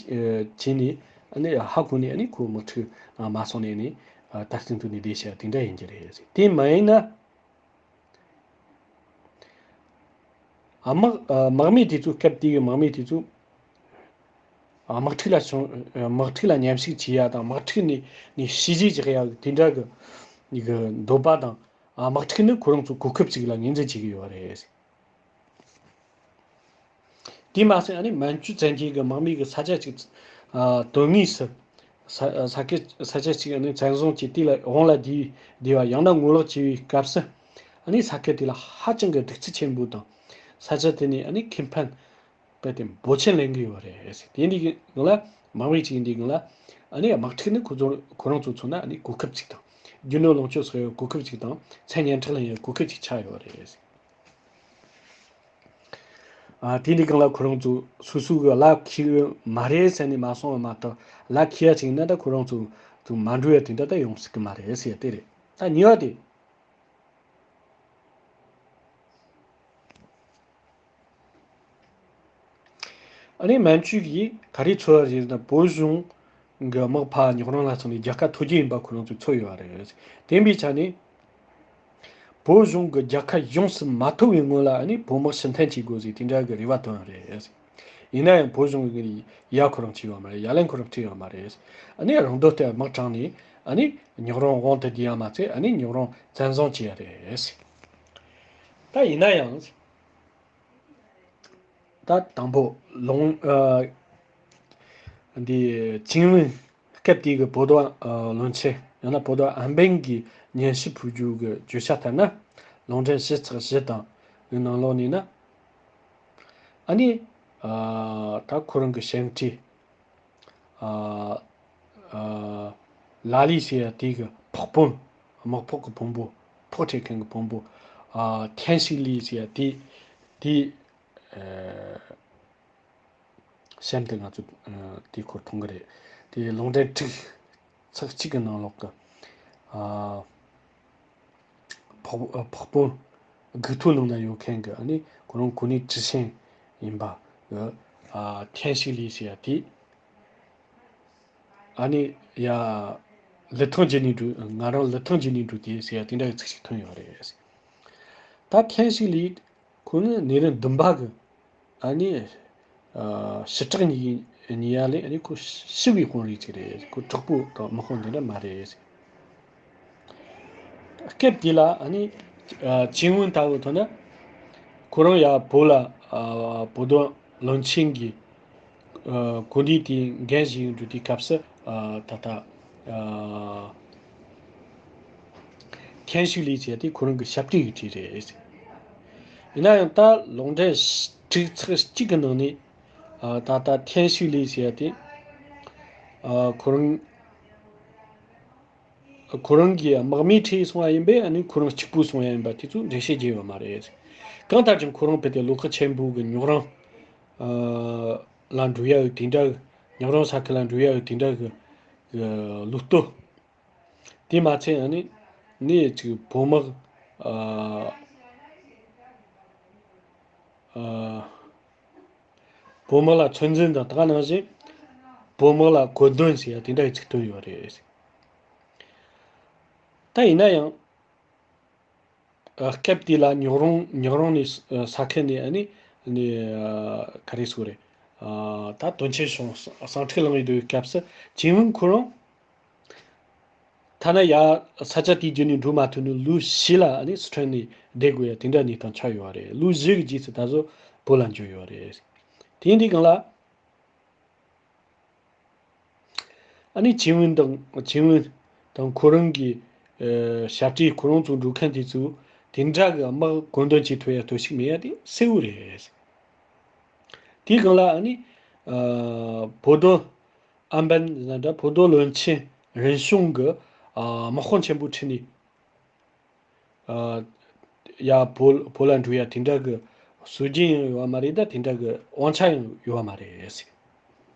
ནས། ཨ་ནི་ཧ་གོ་ནས་ཨ་ནི་ཁོ་དམག་འཁྲུག་མ་སོང་ནས་ནི་ད་སྟེང་དུ་ནས་བསྡད་བྱས་དེ་འདྲ་ཡིན་གྱི་རེད། དེ་མ་ཡིན་ན། ཨ་དམག་ཨ་དམག་མི་དེ་ཚོ། སྐབས་དེའི་དམག་མི་དེ་ཚོ་ཨ་དམག་འཁྲུག་ལ་བྱུང་། ཨ་དམག་འཁྲུག་ལ་མཉམ་ཞུགས་བྱེད་ཡ་དང་། དམག་འཁྲུག་ནས་ནས་ཤི་རྗེས་རྒྱག་ཡ་དེ་འདྲ་གི་གི་འདོད་པ་དང་། ཨ་དམག་འཁྲུག་ནི་ཁོ་རང་ཚོ་གོ་སྐབས་ཅིག་ལ་ངོས་འཛིན་བྱེད་ཀྱི་ཡོད་རེད། དེ་མ་ཟད་ཨ་ནི་མན་ཇུ་བཙན་རྒྱལ་གྱི་དམག་མི་གི་ས་ཆ་གཅིག་ཨ་དོན་དངོས་སུ་ས་ས་ཁུལ་ས་ཆ་གཅིག་ཨ་ནི་བཙན་བཟུང་བྱས། དེ་ལ་དབང་ལ་བསྡུས་བསྡུས་པ་ཡང་ན་ངོ་ལོག་བྱས་པའི་སྐབས་སུ། ཨ་ནི་ས་ཁུལ་དེ་ལ་ཧ་ཅང་གི་གདུག་རྩུབ་ཆེན་པོ་དང་། ས་ཆ་དེ་ནས་ཨ་ནི་ཁེ་ཕན་རྦད་དེ་འབོར་ཆེན་ལེན་གི་ཡོད་རེད། དེ་འདི་གི་ངང་ལ་དམག་མི་གཅིག་འདི་གང་ལ་ཨ་ནི་དམག་འཁྲུག་ནི་ཁོ་ཚོ་ཁོ་རང་ཚོ་མཚོན་ན་ཨ་ནི་གོ་སྐབས་ཅིག་དང་། རྒྱུ་ནོར་ལོངས་སྤྱོད་སོགས་ཡོད་གོ་སྐབས་ཅིག་དང་། མཚན་སྙན་གྲགས་ལེན་ཡོད་གོ་སྐབས་ཅིག་ཆགས་ཡོད་རེད། ཨ་དེ་འདི་གང་ལ་ཁོ་རང་ཚོ་སོ་སོ་གི་ལ་ཁེལ་མ་རེད་ཟེར་ནས་མ་སོང་བ་མ་གཏོགས། ལ་ཁེལ་ཡ་ཅིག་ཡིན་ན་ད་ཁོ་རང་ཚོ་ཚོ་མ་འགྲོ་ཡ་དེ་འདྲ་ད་ཡོང་སྲིད་གི་མ་རེད་ཟེར་ཡ་དེ་རེད། ད་གཉིས་པ་དེ། ཨ་ནི་མན་ཇུ་གིས་ག་རེ་ཚོར་བ་རེད་ན། བོད་གཞུང་གི་དམག་ཕར་ཉོག་རོང་ལ་སོང་ནས་རྒྱལ་ཁ་ཐོབ་རྒྱུ་ཡིན་པ་ཁོ་རང་ཚོས་ཚོར་ཡོད་པ་རེད། དེ་ཡིན་པའི་ཆ་ནས་བོད་གཞུང་གི་རྒྱལ་ཁ་ཡོངས་སུ་མ་ཐོབ་པའི་སྔོན་ལ་ཨ་ནི་བོད་དམག་ཕྱིར་འཐེན་བྱེད་དགོས་ཟེར་དེ་འདྲ་གི་རེ་བ་བཏོན་པ་རེད། ཡིན་ན་ཡང་བོད་གཞུང་གིས་ཡ་ཁོ་རང་བྱས་ཡོད་མ་རེད། ཡ་ལན་ཁོ་རང་སྤྲད་ཡོད་མ་རེད། ཨ་ནི་རང་འདོད་ལྟར་དམག་དྲངས་ནས་ཨ་ནི་ཉོག་རོང་དབང་དུ་བསྡུས་ཡ་མ་ཚད་ཨ་ནི་ཉོག་རོང་བཙན་བཟུང་བྱས་ཡ་རེད། ད་ཡིན་ན་ཡང་། ད་དང་པོ་ལུང་ཨ་འདི་ཅིང་ཝུན། སྐབས་དེའི་གི་བོད་དོན་ཨ་བློན་ཆེན་ཡང་ན་བོད་དོན་ཨམ་བན་གྱིས་སྙན་ཞུ་ཕུལ་རྒྱུ་གི་བརྗོད་བྱ་ལྟར་ན། ལུང་འདྲེན་བཞི་ཚེག་བཞི་དང་གི་ནང་ལོགས་ནས་ན། ཨ་ནི་ཨ་ད་ཁོ་རང་གི་ཞབས་འདྲེན་ཨ་ཨ་ལ་ལི་ཟེར་ཡ་དེ་གི་ཕོགས་དཔོན། དམག་ཕོགས་ཀྱི་དཔོན་པོ། ཕོགས་སྤྲད་མཁན་གྱི་དཔོན་པོ། ཨ་ཐན་ཤིག་ལི་ཟེར་ཡ་དེ་དེ་ཨ་གཤམ་དུ་ང་ཚོ་ཨ་དེ་སྐོར་མཐོང་གི་རེད། དེ་ལུང་འདྲེན་དྲུག་ཚེག་གཅིག་གི་ནང་ལོགས་ཀྱི་ཨ་ཕོགས་ཕོགས་དཔོན། སྒུག་ཐོ་ནང་ན་ཡོད་མཁན་གྱི་ཨ་ནི་ཁོ་རང་གོ་གནས་ཁྲི་ཤན་ཡིན་པ་གི་ཨ་ཐན་ཤིག་ལི་ཟེར་ཡ་དེ། ཨ་ནི་ཡ་ལི་ཐང་བརྒྱུད་ནས་འགྲོ། ང་རང་ལི་ཐང་བརྒྱུད་ནས་འགྲོ་དེ་ཟེར་ཡ་དེ་འདྲ་གི་ཚིག་ཅིག་ཐོན་ཡོད་རེད། ད་ཐན་ཤིག་ལི་ཁོ་ནི་ནད་རིམས་བདུན་པ་གི་ཨ་ནི་ཨ་ཞི་དྲག་ཉེ་ཉེ་ཡ་ལས་ཨ་ནི་ཁོ་ཤི་བའི་དཔོན་རིགས་ཅིག་རེད། ཁོ་དྲག་པོ་དང་དམག་དཔོན་དེ་འདྲ་མ་རེད། སྐབས་དེ་ལ་ཨ་ནི་ཨ་ཅིང་ཝུན་ལྟ་བུ་ཐོན་ན། ཁོ་རང་ཡ་བོད་ལ་ཨ་བོད་དོན་བློན་ཆེན་གྱི་ཨ་གོ་གནས་དེ་འགན་བཞེས་འགྲོ་དུས་སྐབས་སུ་ཨ་ད་ལྟ་ཨ་ཐན་ཤིག་ལི་ཟེར་དེ་ཁོ་རང་གི་ཞབས་ཕྱི་ཡི་གྲས་རེད། ཡིན་ན་ཡང་ད་ལུང་འདྲེན་དྲུག་ཚེག་གཅིག་གི་ནང་ནས་ཨ་ད་ལྟ་ཐན་ཤིག་ལི་ཟེར་དེ་ཨ་ཁོ་རང་ཁོ་རང་གི་དམག་མིའི་གྲས་སོང་བ་ཡིན་པས། ཨ་ནི་ཁོ་རང་གཅིག་པུ་སོང་བ་ཡིན་པ་དེ་ཚོ་འགྲེལ་བཤད་བརྒྱབ་ཡོད་མ་རེད། གང་ལྟར་ཀྱང་ཁོ་རང་དཔེ་དེ་བློ་ཁོག་ཆེན་པོ་གི་ཉོག་རོང་ཨ་ལ་འགྲོ་ཡ་ཡོད་དེ་འདྲ་གི། ཉོག་རོང་ས་ཁུལ་ལ་འགྲོ་ཡ་ཡོད་དེ་འདྲ་གི་གི་ལུགས་སྟོབས། དེ་མ་ཚད་ཨ་ནི་ནི་ཅིག་བོད་དམག་ཨ་ཨ་བོད་དམག་ལ་ཚོད་འཛིན་དང་། ད་ག་ནང་བཞིན་ བོད་དམག་ལ་གོ་འདུན་ཟེར་ཡ་དེ་འདྲ་ཡི་ཚིག་ཐོན་ཡོད་རེད། ད་ཡིན་ན་ཡང་། ཨ། སྐབས་དེ་ལ་ཉག་རོང་ཉག་རོང་ནས་ས་ཁུལ་ནས་ཨ་ནི་ནས་ཨ། ག་རེ་ཟེར་རེད། ཨ། ད་དོན་ཆེན་བྱུང་། ཟིང་འཁྲུག་ལངས་ཡོད་དུས་སྐབས་སུ་ཆིན་ཝུན་ཁོ་རང་ཐ་ན་ཡ་ས་ཆ་དེའི་བརྒྱུད་ནས་འགྲོ་མ་ཐུབ་ནས་ལོ་བཞི་ལ་ཨ་ནི་སི་ཁྲོན་ནས་བསྡད་དགོས་ཡ་དེ་འདྲ་གནས་སྟངས་ཆགས་ཡོད་རེད། ལོ་བཞི་གི་རྗེས་སུ་ད་གཟོད་བོད་ལ་འབྱོར་ཡོད་རེད། དེ་ཡིན་དུས་སྒང་ལ། ཨ་ནི་ཆིན་ཝུན་དང་། ཆིན་ཝུན་དང་ཁོ་རང་གི་ཨ། ཞབས་ཕྱི་ཁོ་རང་ཚོ་འགྲོ་མཁན་དེ་ཚོ་དེ་འདྲ་གི་དམག་གོ་འདོན་བྱེད་ཐུབ་ཡ་ལྟོས་ཤིག་མེད་ཡ་དེ་གསལ་བོ་རེད། དེའི་སྒང་ལ་ཨ་ནི་ཨ། བོད་དོན་ཨམ་བན་ཟེར་ན་འདྲ། བོད་དོན་བློན་ཆེན་རིན་གཞུང་གི་ཨ། དམག་དཔོན་ཆེན་པོ་ཁྲིད་ནས། ཨ། ཡ། བོད་བོད་ལ་འགྲོ་ཡ་དེ་འདྲ་གི་སྲོལ་རྒྱུན་ཡང་ཡོད་པ་མ་རེད། ད་དེ་འདྲ་གི་དབང་ཆ་ཡང་ཡོད་པ་མ་རེད་ཟེར།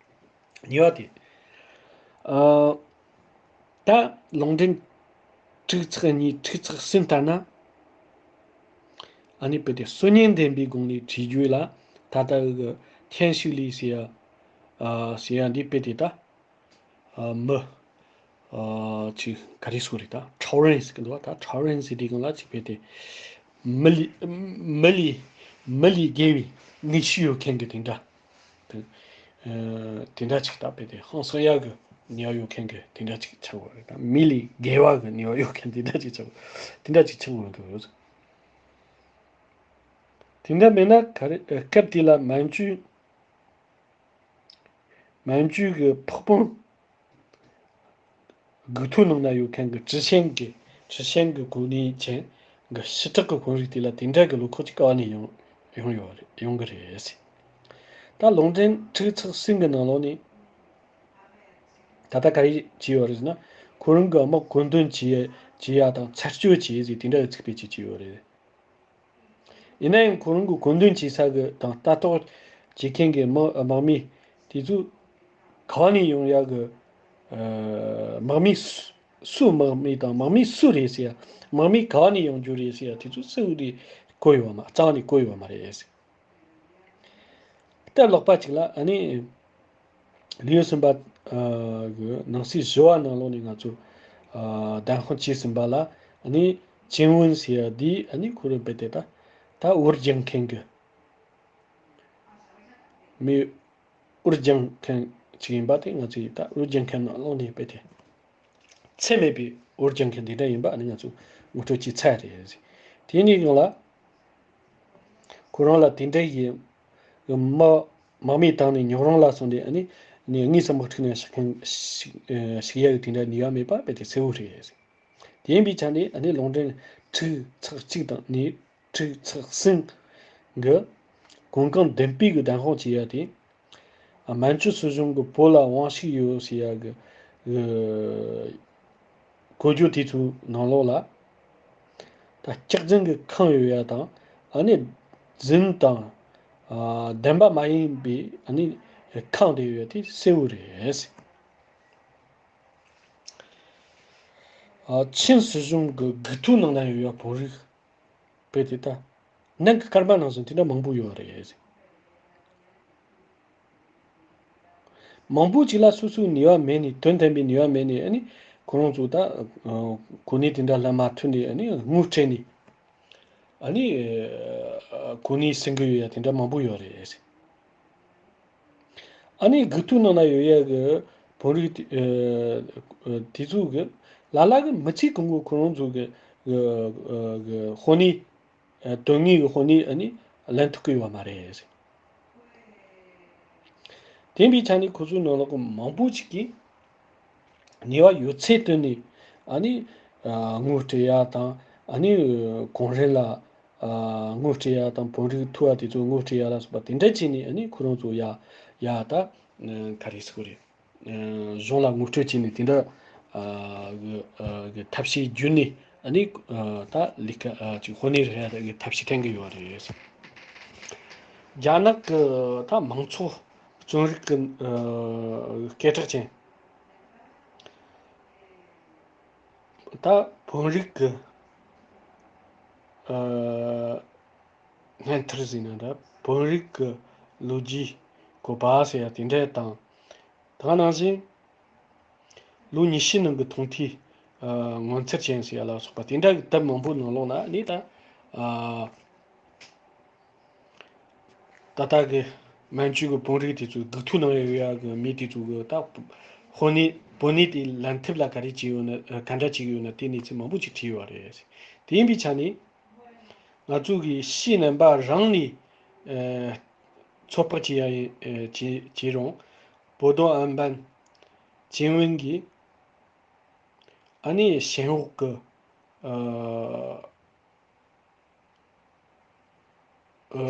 གཉིས་པ་དེ། ཨ། ད་ལུང་འདྲེན་དྲུག་ཚེག་གཉིས་དྲུག་ཚེག་གསུམ་ལྟར་ན། ཨ་ནི་དཔེ་དེ་སྲོལ་ངན་ལྡན་པའི་སྒང་ནས་བྲིས་རྒྱུ་ལ། ད་ལྟ་གི་ཐེན་ཞུ་ལི་ཟེར་ཡ། ཨ། ཟེར་ཡ་འདི་དཔེ་དེ་ད། ཨ། མི། ཨ། ཅིག་ག་རེ་ཟེར་རེད། ད་ཁྲའོ་རེན་ཟེར་གི་འདུག་བ། ད་ཁྲའོ་རེན་ཟེར་དུས་སྒང་ལ་ཅིག་དཔེ་དེ་མི་ལས། མི་ལས། མི་ལས་བརྒལ་བའི་ནུས་ཤུགས་ཡོད་མཁན་གྱི་དེ་འདྲ། དེ། ཨ། དེ་འདྲ་ཅིག་ད་དཔེ་དེ་ཧང་སང་ཡག་གི་ནུས་པ་ཡོད་མཁན་གྱི་དེ་འདྲ་ཅིག་ཆགས་ཡོད་རེད། ད་མི་ལས་བརྒལ་བ་གི་ནུས་པ་ཡོད་མཁན་དེ་འདྲ་ཅིག་ཆགས། དེ་འདྲ་ཅིག་ཆགས་ཡོད་འདུག། དེ་འདྲ་མིན་ན་ག་རེ། ཨ། སྐབས་དེ་ལ་མན་ཇུ། མན་ཇུ་གི་འཕགས་བོད་སྒུག་ཐོ་ནང་ན་ཡོད་མཁན་གྱི་ཀྲི་ཆན་གྱི། ཀྲི་ཆན་གྱི་གོ་གནས་ཅན་གྱི་ཞི་དྲག་གི་དཔོན་རིགས་དེ་ལ་དེ་འདྲ་གི་བློ་ཁོག་ཅིག་ག་བ་ནས་ཡོང་ཡོང་ཡོད་རེད། ཡོང་གི་རེད་ཟེར། ད་ལུང་འདྲེན་དྲུག་ཚེག་གསུམ་གྱི་ནང་ལོགས་ནས། ད་ལྟ་ག་རེ་བྱས་ཡོད་རེད་ཟེར་ན། ཁོ་རང་གི་དམག་གོ་འདོན་བྱེད་བྱེད་ཡ་དང་ཚར་གཅོད་བྱེད་ཟེར་དེ་འདྲ་གི་ཚིག་དཔེ་ཅིག་བྱས་ཡོད་རེད། ཡིན་ན་ཡང་ཁོ་རང་གི་གོ་འདོན་བྱེད་ས་གི་དང་ལྟ་རྟོག་བྱེད་མཁན་གྱི་དམག་དམག་མི་དེ་ཚོ་ག་བ་ནས་ཡོང་ཡ་གི། ཨ། དམག་མི་སུ་སུ་དམག་མི་དང་དམག་མི་སུ་རེད་ཟེར་ཡ། དམག་མི་ག་བ་ནས་ཡོང་རྒྱུ་རེད་ཟེར་ཡ་དེ་ཚོ་གསལ་བོ་རེད། བཀོད་ཡོད་པ་མ། རྩ་བ་ནས་བཀོད་ཡོད་པ་མ་རེད་ཟེར། སྟབས་ལེགས་པ་ཅིག་ལ་ཨ་ནི་ལིའུ་སུན་པ། ཨ། གི་ནང་གསེས་བཞི་བ་ནང་ལོགས་ནས་ང་ཚོ། ཨ། གདམ་གསེས་བྱས་ཟིན་པ་ལ། ཨ་ནི་ཅིན་ཝུན་ཟེར་ཡ་འདི་ཨ་ནི་ཁོ་རང་རྦད་དེ་ད་ད་འུར་རྒྱག་མཁན་གྱི་མི། འུར་རྒྱག་མཁན་ཅིག་ཡིན་པ་དེ་ང་ཚོས་ད་འུར་རྒྱག་མཁན་ནང་ལོགས་ནས་རྦད་དེ། ཚད་མེད་པའི་འུར་རྒྱག་མཁན་འདི་འདྲ་ཡིན་པ་ཨ་ནི་ང་ཚོ་ངོ་སྤྲོད་བྱས་ཚར་རེད། དེ་ནས་ཡང་ལ་ཁོ་རང་ལ་དེ་འདྲ་ཡི་དམག་དམག་མི་བཏང་ནས་ཉག་རོང་ལ་སོང་སྟེ། ཨ་ནི་ནས་དངོས་སུ་དམག་འཁྲུག་ནང་ཞུགས་མཁན་ཞུགས་ཞུགས་ཡག་གི་དེ་འདྲ་ནུས་པ་མེད་པ་རྦད་དེ་གསལ་བོ་རེད། དེ་ཡིན་པའི་ཆ་ནས་ཨ་ནི་ལུང་འདྲེན་དྲུག་ཚེག་གཅིག་དང་ནས་དྲུག་ཚེག་གསུམ་གི་གོང་གང་མདུན་སྤོས་ཀྱི་གདམ་གསེས་བྱས་ཡ་དེ། ཨ། མན་ཇུ་སྲིད་གཞུང་གི་བོད་ལ་དབང་ཤུགས་ཡོད་ཟེར་ཡ་གི། ཨ། གོ་རྒྱུ་དེ་ཚོའི་ནང་ལོགས་ལ། ད་སྐྱག་རྫུན་གྱི་ཁུངས་ཡོད་ཡ་དང་། ཨ་ནི་རྫུན་དང་། ཨ། བདེན་པ་མ་ཡིན་པའི་ཨ་ནི་ཁུངས་དེ་ཡོད་ཡ་དེ་གསལ་བོ་རེད། ཨ། ཆིན་སྲིད་གཞུང་གི་སྒུག་ཐོ་ནང་ན་ཡོད་ཡ་བོད་རིགས་དཔེ་དེ་ད་ནང་གི་སྐར་མ་ནང་བཞིན་དེ་འདྲ་མང་པོ་ཡོད་རེད། མང་པོ་ཅིག་ལ་སོ་སོའི་ནུས་པ་མེད་ནས། དོན་དམ་པའི་ནུས་པ་མེད་ནས། ཨ་ནི་ཁོ་རང་ཚོ་ད་གོ་གནས་དེ་འདྲ་ལ་མ་ཐུག་ནས། ཨ་ནི་ངོ་སྤྲད་ནས། ཨ་ནི་གོ་གནས་ཟིན་གི་ཡོད་ཡ་དེ་འདྲ་མང་པོ་ཡོད་རེད། ཨ་ནི་སྒུག་ཐོ་ནང་ན་ཡོད་ཡ་གི་བོད་རིགས་དེ་ཨ་དེ་ཚོ་གི་ལ་ལ་གི་མི་ཚེ་གང་བོ་ཁོ་རང་ཚོ་གི་གི་གི་དཔོན་གནས། ཨ། དོན་དངོས་ཀྱི་དཔོན་གནས་ཨ་ནི་ལེན་ཐུབ་ཀྱི་ཡོད་མ་རེད། དེ་ཡིན་པའི་ཆ་ནས་ཁོ་ཚོའི་ནང་ལོགས་ཀྱི་མང་པོ་ཅིག་གིས་ནུས་པ་ཡོད་ཚད་བཏོན་ནས། ཨ་ནི་ཨ་ངོ་སྤྲད་ཡ་དང་། ཨ་ནི་གོང་རིམ་ལ་ཨ་ངོ་སྤྲད་ཡ་དང་། བོད་རིགས་ཐུ་བ་དེ་ཚོ་ངོ་སྤྲད་ཡ་ལ་སོགས་པ་དེ་འདྲ་བྱས་ནས། ཨ་ནི་ཁོ་རང་ཚོ་ཡ་ཡ་ད་ག་རེ་ཟེར་དགོས་རེད། ཨ་གཞུང་ལ་ངོ་སྤྲོད་བྱས་ནས་དེ་འདྲ་ཨ་གི་ཨ་གི་ཐབས་ཤེས་བརྒྱུད་ནས། ཨ་ནི་ཨ་ད་ལས་ཀ་ཨ་ཅིག་དཔོན་གནས་རེད་ཡ་གི་ཐབས་ཤེས་བསྟེན་གི་ཡོད་རེད། རྒྱ་ནག་གི་ད་མང་ཚོགས་རྩོམ་རིག་གི་ཨ་སྐད་གྲགས་ཅན། ད་བོད་རིགས་ཀྱི་ཨ་སྙན་ཐར་ཟེར་ན་འདྲ། བོད་རིགས་ཀྱི་ལོ་རྒྱུས་བཀོད་པ་ཟེར་ཡ་དེ་འདྲ་དང་། ད་ག་ནང་བཞིན་ལོ་ཉི་ཤུ་ནང་གི་ཐུང་མཐའི་ངོ་མཚར་ཅན་ཟེར་ཡ་ལ་སོགས་པ་དེ་འདྲ་གི་དེབ་མང་པོ་ནང་ལོགས་ན་ནི་ད་ད་ལྟ་གི་མན་ཇུ་གི་བོད་རིགས་དེ་ཚོ་སྡུག་ཐུག་ནང་ཡོད་ཡ་གི་མི་དེ་ཚོ་གི་ད་ཧོ་ནི་བོད་ནི་དེ་ལན་ཐེབས་ལ་ག་རེ་བྱས་ཡོད་ན་ག་འདྲ་བྱས་ཡོད་ན་དེ་གནས་ཚུལ་མང་པོ་ཅིག་བྲིས་ཡོད་རེད། དེ་ཡིན་པའི་ཆ་ནས་ང་ཚོ་གི་ཕྱིའི་རྣམ་པ་རང་ནས་ཚོད་དཔག་བྱེད་ཡ་ཡིན་བྱེད་བྱེད་རུང་བོ་དོ་ཨན་བན་ཅིན་ཝུན་གྱིས་ཨ་ནི་ཞེན་འོག་གི་ཨ་ཨ་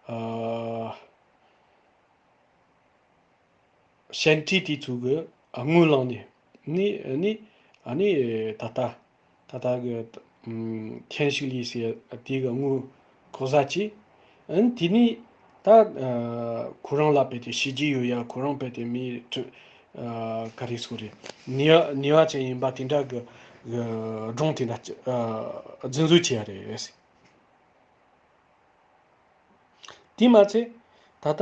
ཨ་ཞན་ཏི་དེ་ཚོ་གི་དངུལ་བླངས་ནས་ནི་ནི་ཨ་ནི་ད་ལྟ་ད་ལྟ་གི་ཨམ་ཐེན་ཞིག་ལི་ཟེར་དེ་གི་དངུལ་ལྐོག་ཟ་བྱས། ཨ་ནི་དེ་ནི་ད་ཨ་ཁོ་རང་ལ་དཔེ་དེ་བྱས་རྗེས་ཡོད་ཡ། ཁོ་རང་དཔེ་དེ་མི་ཁྲི་ཨ་ག་རེ་ཟེར་རེད། ནུས་པ་ནུས་པ་ཅན་ཡིན་པ་དེ་འདྲ་གི་གི་སྒྲུང་དེ་འདྲ་ཨ་རྫུན་བཟོ་བྱས་རེད། དེས་མ་ཚད་ད་ལྟ་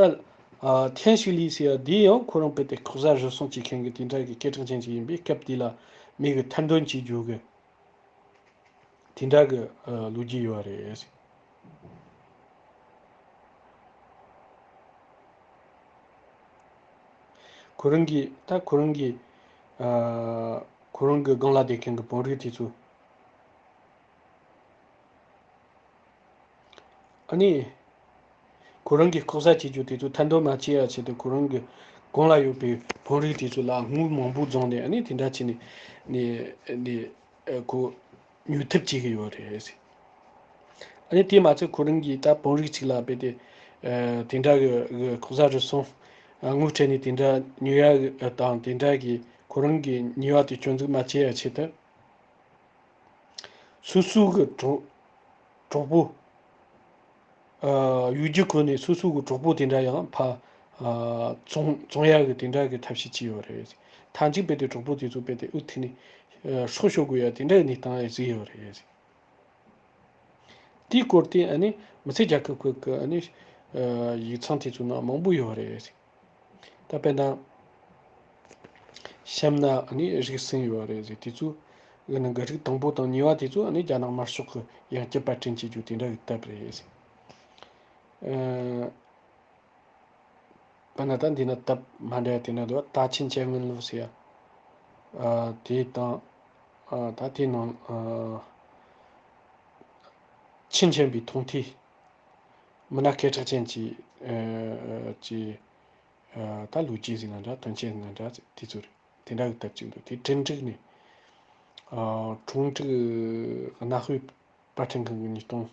ཨ་ཐེན་ཞིག་ལི་ཟེར་ཡ་དེ་ཡང་ཁོ་རང་དཔེ་དེ་ལྐོག་ཟ་རུལ་སུངས་བྱེད་མཁན་གྱི་དེ་འདྲ་གི་སྐད་གྲགས་ཅན་ཅིག་ཡིན་པས། སྐབས་དེ་ལ་མི་གི་ཐེར་འདོན་བྱེད་རྒྱུ་གི་དེ་འདྲ་གི་ཨ་ལོ་རྒྱུས་ཡོད་རེད། ཁོ་རང་གིས་ད་ཁོ་རང་གིས་ཨ་ཁོ་རང་གི་སྒང་ལ་བསྡད་མཁན་གྱི་བོད་རིགས་དེ་ཚོ་ཨ་ནི། ཁོ་རང་གིས་ལྐོག་ཟ་བྱེད་རྒྱུ་དེ་ཚོ་ཐེར་འདོན་མ་བྱེད་ཡ་ཆེད་དུ་ཁོ་རང་གི་གོང་ལ་ཡོད་པའི་བོད་རིགས་དེ་ཚོ་ལ་དངུལ་མང་པོ་བརྫངས་ནས་ཨ་ནི་དེ་འདྲ་བྱས་ནས་ནས་ནས་ཨ་ཁོ་ཉོ་ཐབས་བྱེད་ཀྱི་ཡོད་རེད། ཨ་ནི་དེ་མ་ཚད་ཁོ་རང་གིས་ད་བོད་རིགས་གཅིག་ལ་དཔེ་དེ་ཨ་དེ་འདྲ་གི་གི་ལྐོག་ཟ་རུལ་སུངས་ཨ་དངུལ་སྤྲད་ནས་དེ་འདྲ་ཉོ་ཡ་གི་དང་དེ་འདྲ་གི་ཁོ་རང་གི་ཉེས་པ་དེ་སྐྱོན་འཛུགས་མ་བྱེད་ཡ་ཆེད་དུ། སོ་སོ་གི་གྲོགས་གྲོགས་པོ་ཨ་གཡོ་སྒྱུ་ཁུར་ནས་སོ་སོ་གི་གྲོགས་པོ་དེ་འདྲ་ཡང་ཕ་ཨ་བཙོང་བཙོང་ཡག་གི་དེ་འདྲ་གི་ཐབས་ཤེས་བྱས་ཡོད་རེད། མཐའ་མཇུག་དཔེ་དེ་གྲོགས་པོ་དེ་ཚོ་དཔེ་དེ་འུ་ཐུག་ནས་ཨ་སྲོག་ཤོར་དགོས་ཡ་དེ་འདྲ་གི་གནས་སྟངས་ཡང་གཟིགས་ཡོད་རེད། དེའི་སྐོར་དེ་ཨ་ནི་མི་སེར་རྒྱལ་ཁབ་ཁག་གི་ཨ་ནི་ཨ་ཡིག་ཚང་དེ་ཚོ་ནང་མང་པོ་ཡོད་རེད། ད་དཔེར་ན། གཤམ་ན་ཨ་ནི་རིགས་གསུམ་ཡོད་རེད་ཟེར། དེ་ཚོ་གི་ནང་གི་རིགས་དང་པོ་དང་གཉིས་པ་དེ་ཚོ་ཨ་ནི་རྒྱ་ནག་དམར་ཤོག་གི་ཡང་བསྐྱར་པར་སྐྲུན་བྱེད་རྒྱུ་དེ་འདྲ་གི་སྟབས་རེད་ཟེར། ཨ་དཔེར་ན་ད་འདི་ན་སྟབས་མ་འདྲ་བ་དེ་འདྲ་འདུག་ད་ཆིན་ཅན་ཝུན་ལུ་ཟེར་ཡ། ཨ་དེ་དང་ཨ་ད་དེ་ནང་ཨ་ཆིན་ཆེན་པའི་ཐུང་མཐའི་མི་སྣ་སྐད་གྲགས་ཅན་གྱི་ཨ་གྱི་ཨ་ད་ལོ་རྒྱུས་ཟེར་ན་འདྲ། དོན་རྐྱེན་ཟེར་ན་འདྲ། དེ་ཚོ་རེད། དེ་འདྲ་གི་སྟབས་གཅིག་འདུག་དེ་ཀྲིན་ཀྲིག་ནས་ཨ་ཀྲུང་ཀྲིག་གནའ་དཔེ་པར་སྐྲུན་ཁང་གི་ཉིས་སྟོང་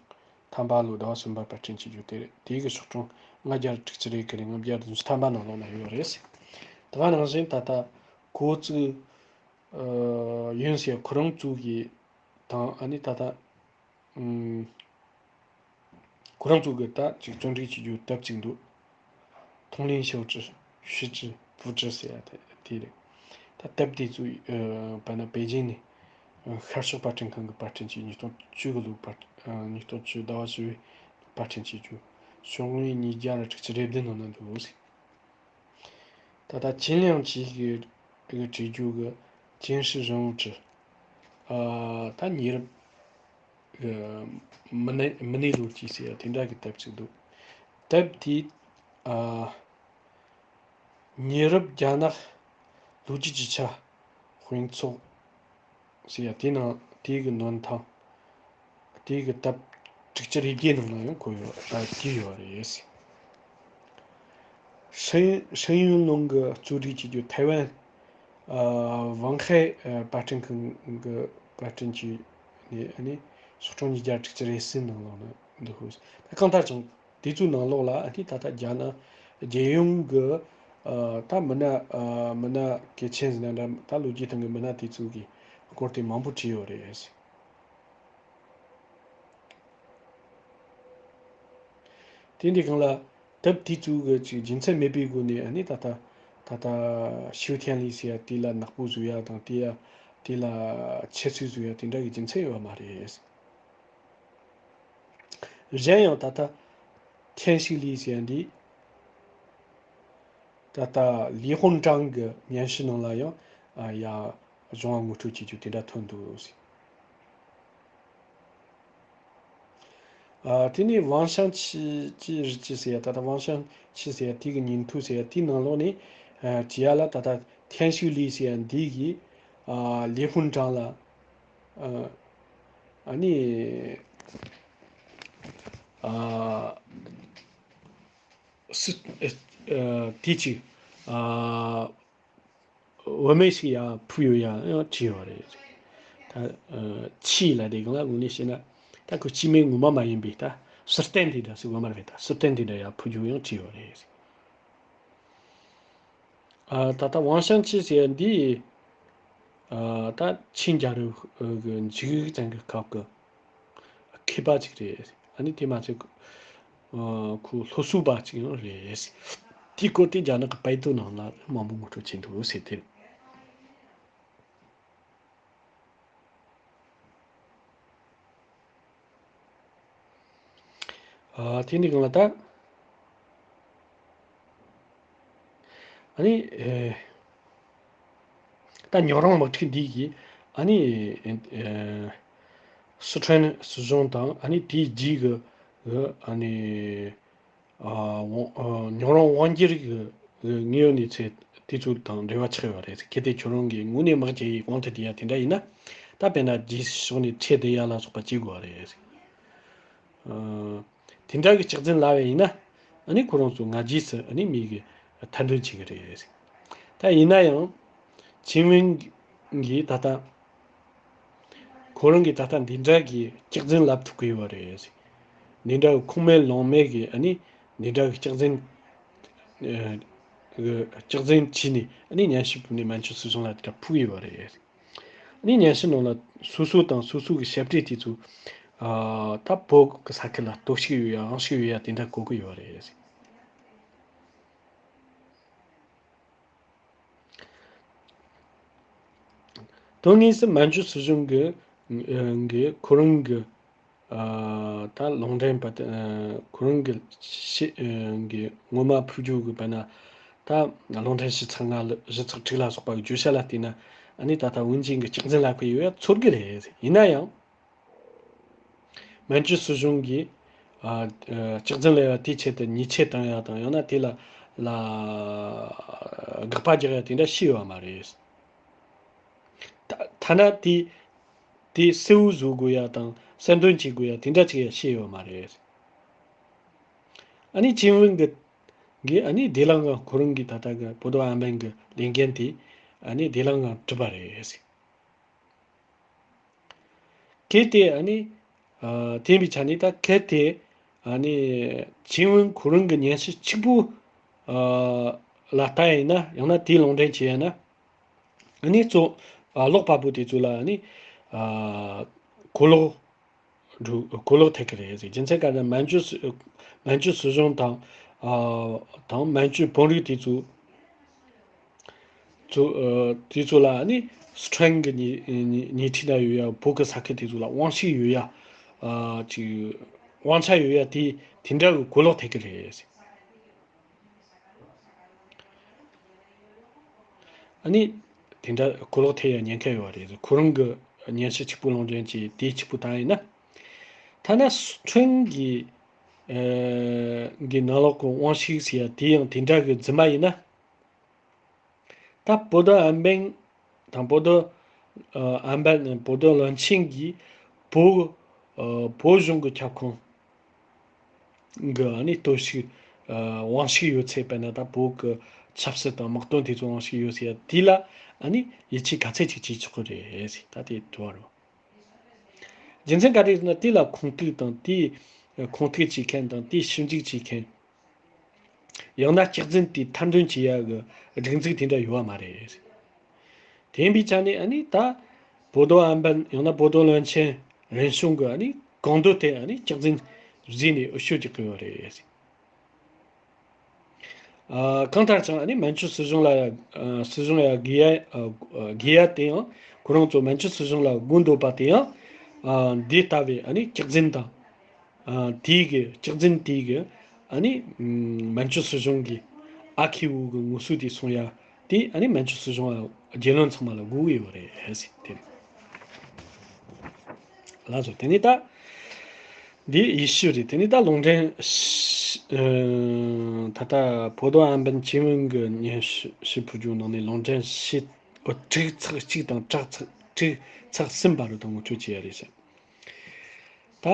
ཐམ་པ་ལོ་ཟླ་བ་གསུམ་པར་པར་སྐྲུན་བྱེད་རྒྱུ་དེ་རེད། དེ་གི་ཤོག་གྲངས་ལྔ་བརྒྱ་དྲུག་ཅུ་རེ་གི་རེད། ལྔ་བརྒྱ་དྲུག་ཅུ་ཐམ་པ་ནང་ལོགས་ན་ཡོད་རེད། དེ་ག་ནང་བཞིན་ད་ལྟ་ཁོ་ཚོས་ཨ་ཡོན་ཟེར་ཁོ་རང་ཚོ་གི་དང་ཨ་ནི་ད་ལྟ་ཨུམ། ཁོ་རང་ཚོ་གི་ད་ཅིག་བརྩོན་འགྲུས་བྱེད་རྒྱུ་སྟབས་གཅིག་འདུག་ཐོང་ལིན་ཤའོ་ཀྲི་ཞི་ཀྲི་ཧྥུ་ཀྲི་ཟེར་ཡ་དེ་དེ་རེད། ད་སྟབས་བདེ་ཚོས་ཨ་དཔེར་ན་པེ་ཅིང་ནས་ཨ་ཤར་ཕྱོགས་པར་སྐྲུན་ཁང་གི་པར་སྐྲུན་བྱས། ཉིས་སྟོང་བཅུ་གི་ལོའི་པར་ཨ་ཉིས་སྟོང་བཅུ་ཟླ་བ་བཞི་པའི་པར་སྐྲུན་བྱེད་རྒྱུ་ཤོག་ངོས་ཉིས་བརྒྱ་དྲུག་ཅུ་རེ་བདུན་ནང་ན་འདུག་ཟེར། ད་ལྟ་ཅིན་ལིང་ཅི་གི་གི་བྲིས་རྒྱུ་གི་ཅིན་ཧྲི་རིན་པོ་ཆེ་ཨ་ད་ཉེ་རབས་གི་མི་སྣ་མི་སྣའི་ལོ་རྒྱུས་ཟེར་ཡ་དེ་འདྲ་གི་དེབ་ཅིག་འདུག་དེབ་དེ་ཨ་ཉེ་རབས་རྒྱ་ནག་ལོ་རྒྱུས་ཀྱི་ཆ་དཔེ་ཚོགས་ཟེར་ཡ་དེ་ནང་དེ་གི་འདོན་ཐང་། དེ་གི་དེབ་དྲུག་ཅུ་རེ་བརྒྱད་ནང་ན་ཡང་བཀོད་ཡོད་ཨ་བྲིས་ཡོད་རེད། ཧྲེང་ཧྲེང་ཡུན་ལུང་གི་གཙོ་སྒྲིག་བྱེད་རྒྱུ་ཐའེ་ཝན་ཨ་ཝང་ཧའེ་ཨ་པར་སྐྲུན་ཁང་གི་པར་སྐྲུན་བྱས་ནས་ཨ་ནི་ཤོག་གྲངས་ཉིས་བརྒྱ་དྲུག་ཅུ་རེ་གསུམ་ནང་ལོགས་ན་འདུག་ད་གང་ལྟར་ཀྱང་དེ་ཚོའི་ནང་ལོགས་ལ་ཨ་ནི་ད་ལྟ་རྒྱ་ནག་རྒྱལ་ཡོངས་ཀྱི་ཨ་ད་མི་སྣ་ཨ་མི་སྣ་གལ་ཆེན་ཟེར་ན་འདྲ། ད་ལོ་རྒྱུས་སྟེང་གི་མི་སྣ་དེ་ཚོ་གི་སྐོར་དེ་མང་པོ་བྲིས་ཡོད་རེད། དེ་འདི་སྒང་ལ་དེབ་དེ་ཚོ་གི་ཅིག་རྒྱུ་མཚན་མེད་པའི་སྒོ་ནས་ཨ་ནི་ད་ལྟ་ད་ལྟ་ཞུ་ཐན་ལི་ཟེར་ཡ་དེ་ལ་ནག་པོ་བཟོ་ཡ་དང་། དེ་ཡ་དེ་ལ་ཆེ་ཚུལ་བཟོ་ཡ་དེ་འདྲ་གི་རྒྱུ་མཚན་ཡོད་མ་རེད། གཞན་ཡང་ད་ལྟ་ཐེན་ཞིག་ལི་ཟེར་ཡ་འདི་ ད་ལྟ་ལི་ཧོན་ཀྲང་གི་སྙན་ཞུ་ནང་ལ་ཡང་ཨ་ཡ་གཞུང་བ་ངོ་སྤྲོད་བྱེད་རྒྱུ་དེ་འདྲ་ཐོན་འདུག་ཟེར། ཨ་དེ་ནས་ཝང་ཤང་ཆི་ཅི་རི་ཅི་ཟེར་ཡ། ད་ལྟ་ཝང་ཤང་ཆི་ཟེར་ཡ་དེ་གི་ཉིན་ཐོ་ཟེར་ཡ་དེའི་ནང་ལོགས་ནས་ཨ་ཅི་ཡ་ལ་ད་ལྟ་ཐན་ཤུ་ལི་ཟེར་ཡ་འདི་གིས་ཨ་ལི་ཧོན་ཀྲང་ལ་ཨ་ཨ་ནི་ཨ་སི་ཨ་དེ་ཅིག་ཨ། བུད་མེད་ཞིག་ཡང་ཕུད་ཡོད་ཡ་ཡང་བྲིས་ཡོད་རེད། ད་ཨ་ཆི་ལ་དེ་གང་ལ་དངོས་གནས་བཤད་ན་ད་ཁོ་སྐྱེ་དམན་ངོ་མ་མ་ཡིན་པའི་ད་སུར་བསྟན་དེ་འདྲ་ཟེར་དགོས་མ་རེད། ད་སུར་བསྟན་དེ་འདྲ་ཡང་ཕུད་རྒྱུ་ཡང་བྲིས་ཡོད་རེད། ཨ་ད་ལྟ་ཝང་ཤང་ཆི་ཟེར་འདི་ཨ་ད་ཆིན་རྒྱལ་རབས་ཀྱི་འཇིགས་ཚན་གྱི་སྐབས་ཀྱི་མཁས་པ་ཅིག་རེད། ཨ་ནི་དེ་མ་ཚད་ཁོ་སློབ་གསོ་པ་ཅིག་ཡང་རེད། དེའི་སྐོར་དེ་རྒྱ་ནག་གི་པའེ་ཏུའུ་ནང་ལ་མང་པོ་ངོ་སྤྲོད་བྱས་འདུག་ཟེར་ཏེ། ཨ་དེ་འདི་གང་ལ་ད། ཨ་ནི་ཨེ། ད་ཉོ་རོང་དམག་འཁྲུག་འདི་གིས་ཨ་ནི་ཨེ། སི་ཁྲོན་སྲིད་གཞུང་དང་ཨ་ནི་དེའི་རྗེས་ཀྱི་ཨ་ནི་ཨ་ཝང་ཨ་ཉོ་རོང་དབང་སྒྱུར་གྱི་དངོས་ཡོད་གནས་ཚུལ་དེ་ཚོ་དང་འབྲེལ་བ་ཆགས་ཡོད་རེད། གལ་ཏེ་ཁྱོད་རང་གིས་དངོས་གནས་དམག་རྒྱག་ཡས་གོང་དུ་བསྡད་ཡ་དེ་འདྲ་ཡིན་ན། ད་དཔེར་ན་རྗེས་ཕྱོགས་ནས་ཁྲལ་བསྡུ་ཡ་ལ་སོགས་པ་བྱེད་དགོས་པ་རེད། ཨ། དེ་འདྲ་གི་སྐྱག་རྫུན་ལབ་པ་ཡིན་ན། ཨ་ནི་ཁོ་རང་ཚོ་སྔ་རྗེས་སུ་ཨ་ནི་མི་གི་ཐར་འདོན་བྱེད་ཀྱི་རེད། ད་ཡིན་ན་ཡང་། ཆིན་ཝིན་གྱིས་ད་ལྟ། ཁོ་རང་གིས་ད་ལྟ་འདི་འདྲ་གི་སྐྱག་རྫུན་ལབ་ཐུབ་ཀྱི་ཡོད་པ་རེད། འདི་འདྲ་གི་ཁུངས་མེད་ལུང་མེད་ཀྱི་ཨ་ནི་འདི་འདྲ་གི་སྐྱག་རྫུན། ཨ། གི་སྐྱག་རྫུན་བྱས་ནས་ཨ་ནི་སྙན་ཞུ་ཕུལ་ནས་མན་ཇུ་སྲིད་གཞུང་ལ་དེ་འདྲ་ཕུལ་གྱི་ཡོད་པ་རེད། ནི་སྙན་ཞུ་ནང་ལ་སོ་སོ་དང་སོ་སོ་གི་ཞབས་ཕྱི་དེ་ཚོ་ཨ་ད་བོད་ཀྱི་ས་ཁུལ་ལ་གཏོར་བཤིག་ཡོད་ཡ་དབང་ཤུགས་ཡོད་ཡ་དེ་འདྲ་གོ་གི་ཡོད་རེད། དོན་དངོས་སུ་མན་ཇུ་སྲིད་གཞུང་གི་ཨ་གི་ཁོ་རང་གི་ཨ་ད་ལུང་འདྲེན་པ་དེ་ཨ་ཁོ་རང་གི་ཤི་ཨ་གི་ངོ་མ་ཕུལ་རྒྱུ་གི་བར་ན་ད་ལུང་འདྲེན་ཞིབ་ཚགས་ལྔ་ལ་ཞིབ་ཚགས་དྲུག་ལ་སོགས་པ་གི་བརྗོད་བྱ་ལ་བལྟས་ན་ཨ་ནི་ད་ལྟ་འོན་ཅིང་གི་སྐྱག་རྫུན་ལབ་ཀྱི་ཡོད་ཡ་ཚོར་གི་རེད། ཡིན་ན་ཡང་། མན་ཇུ་སྲིད་གཞུང་གིས་ཨ་ཨ་སྐྱག་རྫུན་ལབ་ཡ་དེའི་ཆེད་དུ་ཉེས་ཆད་བཏང་ཡ་དང་ཡང་ན་དེ་ལ་ལ་དགག་པ་རྒྱག་ཡ་དེ་འདྲ་བྱས་ཡོད་མ་རེད། ཐ་ཐ་ན་དེ་དེ་གསལ་བོ་བཟོ་དགོས་ཡ་དང་གསལ་འདོན་བྱེད་དགོས་ཡ་དེ་འདྲ་ཅིག་ཡ་བྱས་ཡོད་མ་རེད། ཨ་ནི་ཆིན་ཝིན་གི་གིས་ཨ་ནི་བདེ་བླག་ངང་ཁོ་རང་གི་ད་ལྟ་གི་བོ་དོ་ཨན་པན་གི་ལས་འགན་དེ་ཨ་ནི་བདེ་བླག་ངང་གྲུབ་པ་རེད། གལ་ཏེ་ཨ་ནི་ཨ་དེ་ཡིན་པའི་ཆ་ནས་ད་གལ་ཏེ་ཨ་ནི་ཆིན་ཝིན་ཁོ་རང་གི་སྙན་ཞུ་གཅིག་པུ་ཨ་ལ་ལྟ་ཡིན་ན་ཡང་ན་དེའི་ལུང་འདྲེན་བྱས་ཡིན་ན་ཨ་ནི་གཙོ་ཨ་ཀློག་པ་པོ་དེ་ཚོ་ལ་ཨ་ནི་ཨ་གོ་ལོག་འགྲོ་གོ་ལོག་ཐེབས་ཀྱི་རེད་ཟེར། རྒྱུ་མཚན་ག་རེ་ན་མན་ཇུ་སྲི་མན་ཇུ་སྲིད་གཞུང་དང་ཨ་དང་མན་ཇུ་དཔོན་རིགས་དེ་ཚོ། ཚོ་ཨ་དེ་ཚོ་ལ་ནི་སི་ཁྲོན་གྱི་ཉེ་ཉེ་ཉེ་འཁྲིས་ན་ཡོད་ཡ་བོད་ཀྱི་ས་ཁུལ་དེ་ཚོ་ལ་དབང་ཤུགས་ཡོད་ཡ་ཨ་ཅིག་དབང་ཆ་ཡོད་ཡ་དེ་དེ་འདྲ་གི་གོ་ལོག་ཐེབས་ཀྱི་རེད། ཨ་ནི་དེ་འདྲ་གོ་ལོག་ཐེབས་ཡ་ཉེན་ཁ་ཡོད་པ་རེད། ཁོ་རང་གི་སྙན་ཞུ་གཅིག་པུ་ལུང་འདྲེན་གྱིས་དེ་གཅིག་པུ་བཏང་ཡིན་ན། ཐ་ན་སི་ཁྲོན་གྱི་ཨ་གི་ནང་ལོགས་ཀྱི་དབང་ཤུགས་ཟེར་ཡ་དེ་ཡང་དེ་འདྲ་གི་རྫུན་མ་ཡིན་ན། ད་བོ་དོ་ཨན་པན་དང་བོ་དོ་ཨ་ཨན་པན་བོ་དོ་བློན་ཆེན་གྱིས་བོད་ཨ་བོད་གཞུང་གི་ཁྱབ་ཁོངས་གི་ཨ་ནི་གཏོར་བཤིག་ཨ་དབང་ཤུགས་ཡོད་ཚད་དཔེར་ན་ད་བོད་ཀྱི་ཆབ་སྲིད་དང་དམག་དོན་དེ་ཚོ་དབང་ཤུགས་ཡོད་ཚད་དེ་ལ་ཨ་ནི་ཡིད་ཆེས་ག་ཚད་ཅིག་བྱེད་ཆོག་གི་རེད། ད་དེ་དྲི་བ་རེད། རྒྱུ་མཚན་ག་རེ་ཡིན་ན་དེ་ལ་ཁུངས་གཏུག་དང་དེའི་ཁུངས་གཏུག་བྱེད་མཁན་དང་དེའི་ཞིབ་འཇུག་བྱེད་མཁན། ཡང་ན་སྐྱག་རྫུན་དེ་ཐེར་འདོན་བྱེད་ཡ་གི་སྒྲིག་འཛུགས་དེ་འདྲ་ཡོད་པ་མ་རེད། དེ་ཡིན་པའི་ཆ་ནས་ཨ་ནི་ད་བོ་དོ་ཨན་པན་ཡང་ན་བོ་དོ་བློན་ཆེན་རིམ་བྱོན་གི་ཨ་ནི་གང་འདོད་དེ་ཨ་ནི་སྐྱག་རྫུན་བཟོས་ནས་འུད་ཤོབ་རྒྱག་གི་ཡོད་རེད། ཨ་གང་ལྟར་ཀྱང་ཨ་ནི་མན་ཇུ་སྲིད་གཞུང་ལ་ཡ་ཨ་སྲིད་གཞུང་ཡ་དགོས་ཡ་ཨ་དགོས་ཡ་དེ་ཡང་ཁོ་རང་ཚོ་མན་ཇུ་སྲིད་གཞུང་ལ་དགོས་འདོད་པ་དེ་ཡང་ཨ་འདི་ལྟ་བུའི་ཨ་ནི་སྐྱག་རྫུན་དང་། ཨ་དེའི་གི་སྐྱག་རྫུན་དེའི་གི་ཨ་ནི་ཨམ་མན་ཇུ་སྲིད་གཞུང་གི་ ཨ་ཁེ་བོ་གི་ངོ་སོ་དེ་སོང་ཡ། དེ་ཨ་ནི་མན་ཇུ་སྲིད་གཞུང་ལ་རྒྱལ་བློན་ཚང་མ་ལ་དགོས་ཀྱི་ཡོད་རེད་ཟེར་དེ་རེད། ལགས་སོ། དེ་ནས་ད་འདི་ཡེ་ཤུ་རེད། དེ་ནས་ད་ལུང་འདྲེན་ཤི་ཨ་ད་ལྟ་博多安本见闻གི་སྙན་ཞུ་ཞུ་ཕུལ་རྒྱུ་ནང་ནས་ལུང་འདྲེན་ཤི་ཨོ་དྲུག་ཚེག་གཅིག་དང་དྲུག་ཚེག་དྲུག་ཚེག་གསུམ་བར་དུ་ངོ་སྤྲོད་བྱས་ཡ་རེད་ཟེར། ད་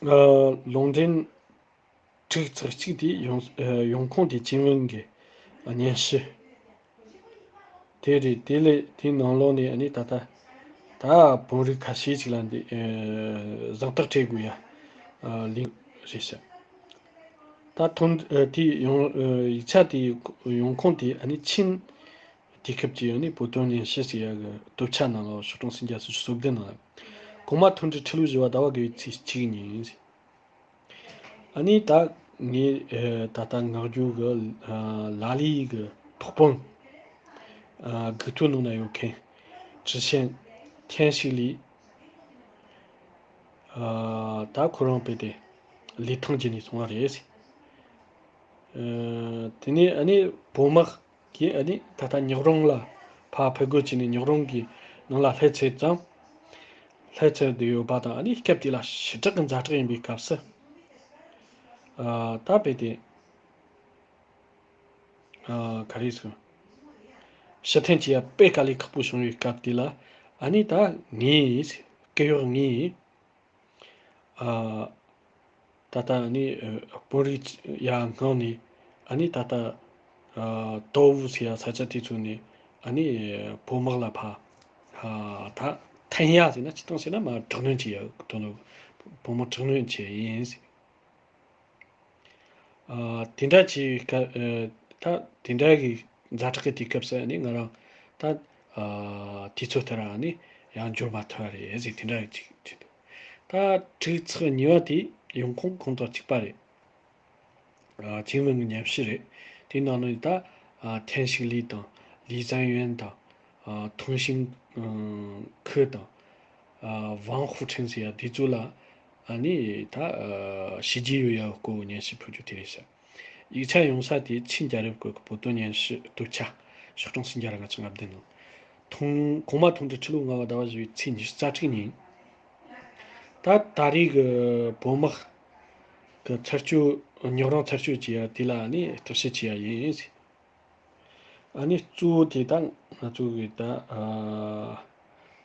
ཨ་ལུང་འདྲེན་དྲུག་ཚེག་གཅིག་དེ་ཡོང་ཡོང་ཁུངས་དེ་ཅིན་ཝུན་གྱི་སྙན་ཞུ་དེ་རེད། དེ་ལས་དེའི་ནང་ལོགས་ནས་ཨ་ནི་ད་ལྟ་ད་བོད་རིགས་ཁ་ཤས་ཅིག་ལ་འདི་གཟེངས་རྟགས་སྤྲད་དགོས་ཡ་ལིང་རེད་ཤག་ད་ཐོན་དེ་ཡོང་ཡིག་ཆ་དེ་ཡོང་ཁུངས་དེ་ཨ་ནི་ཆིན་དུས་སྐབས་ཀྱི་ཨ་ནི་བོད་དོན་སྙན་ཞུ་ཟེར་ཡ་གི་དུབ་ཆ་ནང་ལ་ཤོག་གྲངས་སུམ་བརྒྱ་སུམ་ཅུ་སོ་བདུན་ནང་ལ་གོང་མ་མཐོ་འབྲིང་ཁྲི་ལོ་བཞི་པ་ཟླ་བ་དགུ་པའི་ཚེས་གཅིག་ཉིན། ཨ་ནི་ད་ངའི་ཨེ་ད་ལྟ་ངག་རྒྱུན་གི་ཨ་ལ་ལའི་གི་ཕོགས་པོན་ཨ་སྒུག་ཐོ་ནང་ན་ཡོད་མཁན་ཀྲི་ཤན་ཐེན་ཤིག་ལི་ཨ་ད་ཁོ་རང་དཔེ་དེ་ལི་ཐང་བརྒྱུད་ནས་སོང་བ་རེད། ཨ་དེ་ནས་ཨ་ནི་བོད་དམག་གིས་ཨ་ནི་ད་ལྟ་ཉག་རོང་ལ་ཕར་ཕེབས་སྒོ་བྱས་ནས་ཉག་རོང་གི་ནང་ལ་སླེབས་ཚར་ཙང་། སླེབས་ཚར་བསྡད་ཡོད་པ་དང་ཨ་ནི་སྐབས་དེ་ལ་ཞེ་དྲག་གི་ཛ་དྲག་ཡིན་པའི་སྐབས་སུ། ཨ་ད་དཔེ་དེ་ཨ་ག་རེ་ཟེར། ཕྱིར་འཐེན་བྱེད་ཡ་དཔེ་དཀའ་ལས་ཁག་པོ་བྱུང་བའི་སྐབས་དེ་ལ་ཨ་ནི་ད་ངས་སྐུ་གཡོག་ངས། ཨ་ད་ལྟ་ནི་ཨ་བོད་རིགས་ཡར་མངགས་ནས་ཨ་ནི་ད་ལྟ་ཨ་ཏོ་ཝུ་ཟེར་ཡ་ས་ཆ་དེ་ཚོ་ནས་ཨ་ནི་བོད་དམག་ལ་ཕར་ཨ་ད་འཐེན་ཡ་ཟེར་ན་སྤྱིར་བཏང་བྱས་ན་མར་དྲག་གནོན་བྱེད་ཡ་དོན་དུ་བོད་དམག་དྲག་གནོན་བྱས་ཡིན་ཟེར། ཨ་དེ་འདྲ་བྱས་སྐབས་ཨ་ད་དེ་འདྲ་གི་ཛ་དྲག་གི་དུས་སྐབས་སུ་ནི་ང་རང་ད་ཨ་དུས་ཚོད་དེ་ར་ནི་ཡང་འབྱོར་མ་ཐུབ་པ་རེད་ཟེར། དེ་འདྲ་གི་ཅིག་ཅིག་འདུག་ད་དྲུག་ཚེག་གཉིས་པ་དེ་ཡོང་ཁུངས་ཁོང་དང་གཅིག་པ་རེད། ཨ་ཅིན་ཝུན་གྱི་སྙན་ཞུ་རེད། དེའི་ནང་ནས་ད་ཨ་ཐེན་ཤིག་ལི་དང་ལི་ཙན་ཡོན་དང་ཨ་ཐུང་ཤིང་ཁི་དང་ཨ་ཝང་ཧུ་ཁྲེན་ཟེར་ཡ་དེ་ཚོ་ལ་ཨ་ནི་ད་ཨ་བྱས་རྗེས་ཡོད་ཡ་སྐོར་སྙན་ཞུ་ཕུལ་རྒྱུ་དེ་རེད་ཤག་ཡིག་ཆ་ཡོང་ས་དེ་ཆིན་རྒྱལ་རབས་སྐོར་གྱི་བོད་དོན་སྙན་ཞུ་དུབ་ཆ་ཤོག་གྲངས་སུམ་བརྒྱ་ར་ལྔ་བཅུ་ང་བདུན་ནང་། ཐུང་གོང་མ་ཐུང་ཀྲི་ཁྲི་ལོ་ལྔ་པ་ཟླ་བ་བཞི་པའི་ཚེས་ཉི་ཤུ་རྩ་དྲུག་ཉིན། ད་ད་རེས་ཀྱི་བོད་དམག་གི་ཚར་གཅོད་ཉག་རོང་ཚར་གཅོད་བྱེད་ཡ་དེ་ལ་ནི་བརྟག་ཞིབ་བྱེད་ཡ་ཡིན། ཨ་ནི་གཙོ་བོ་དེ་ད་ང་ཚོ་གི་ད་ཨ་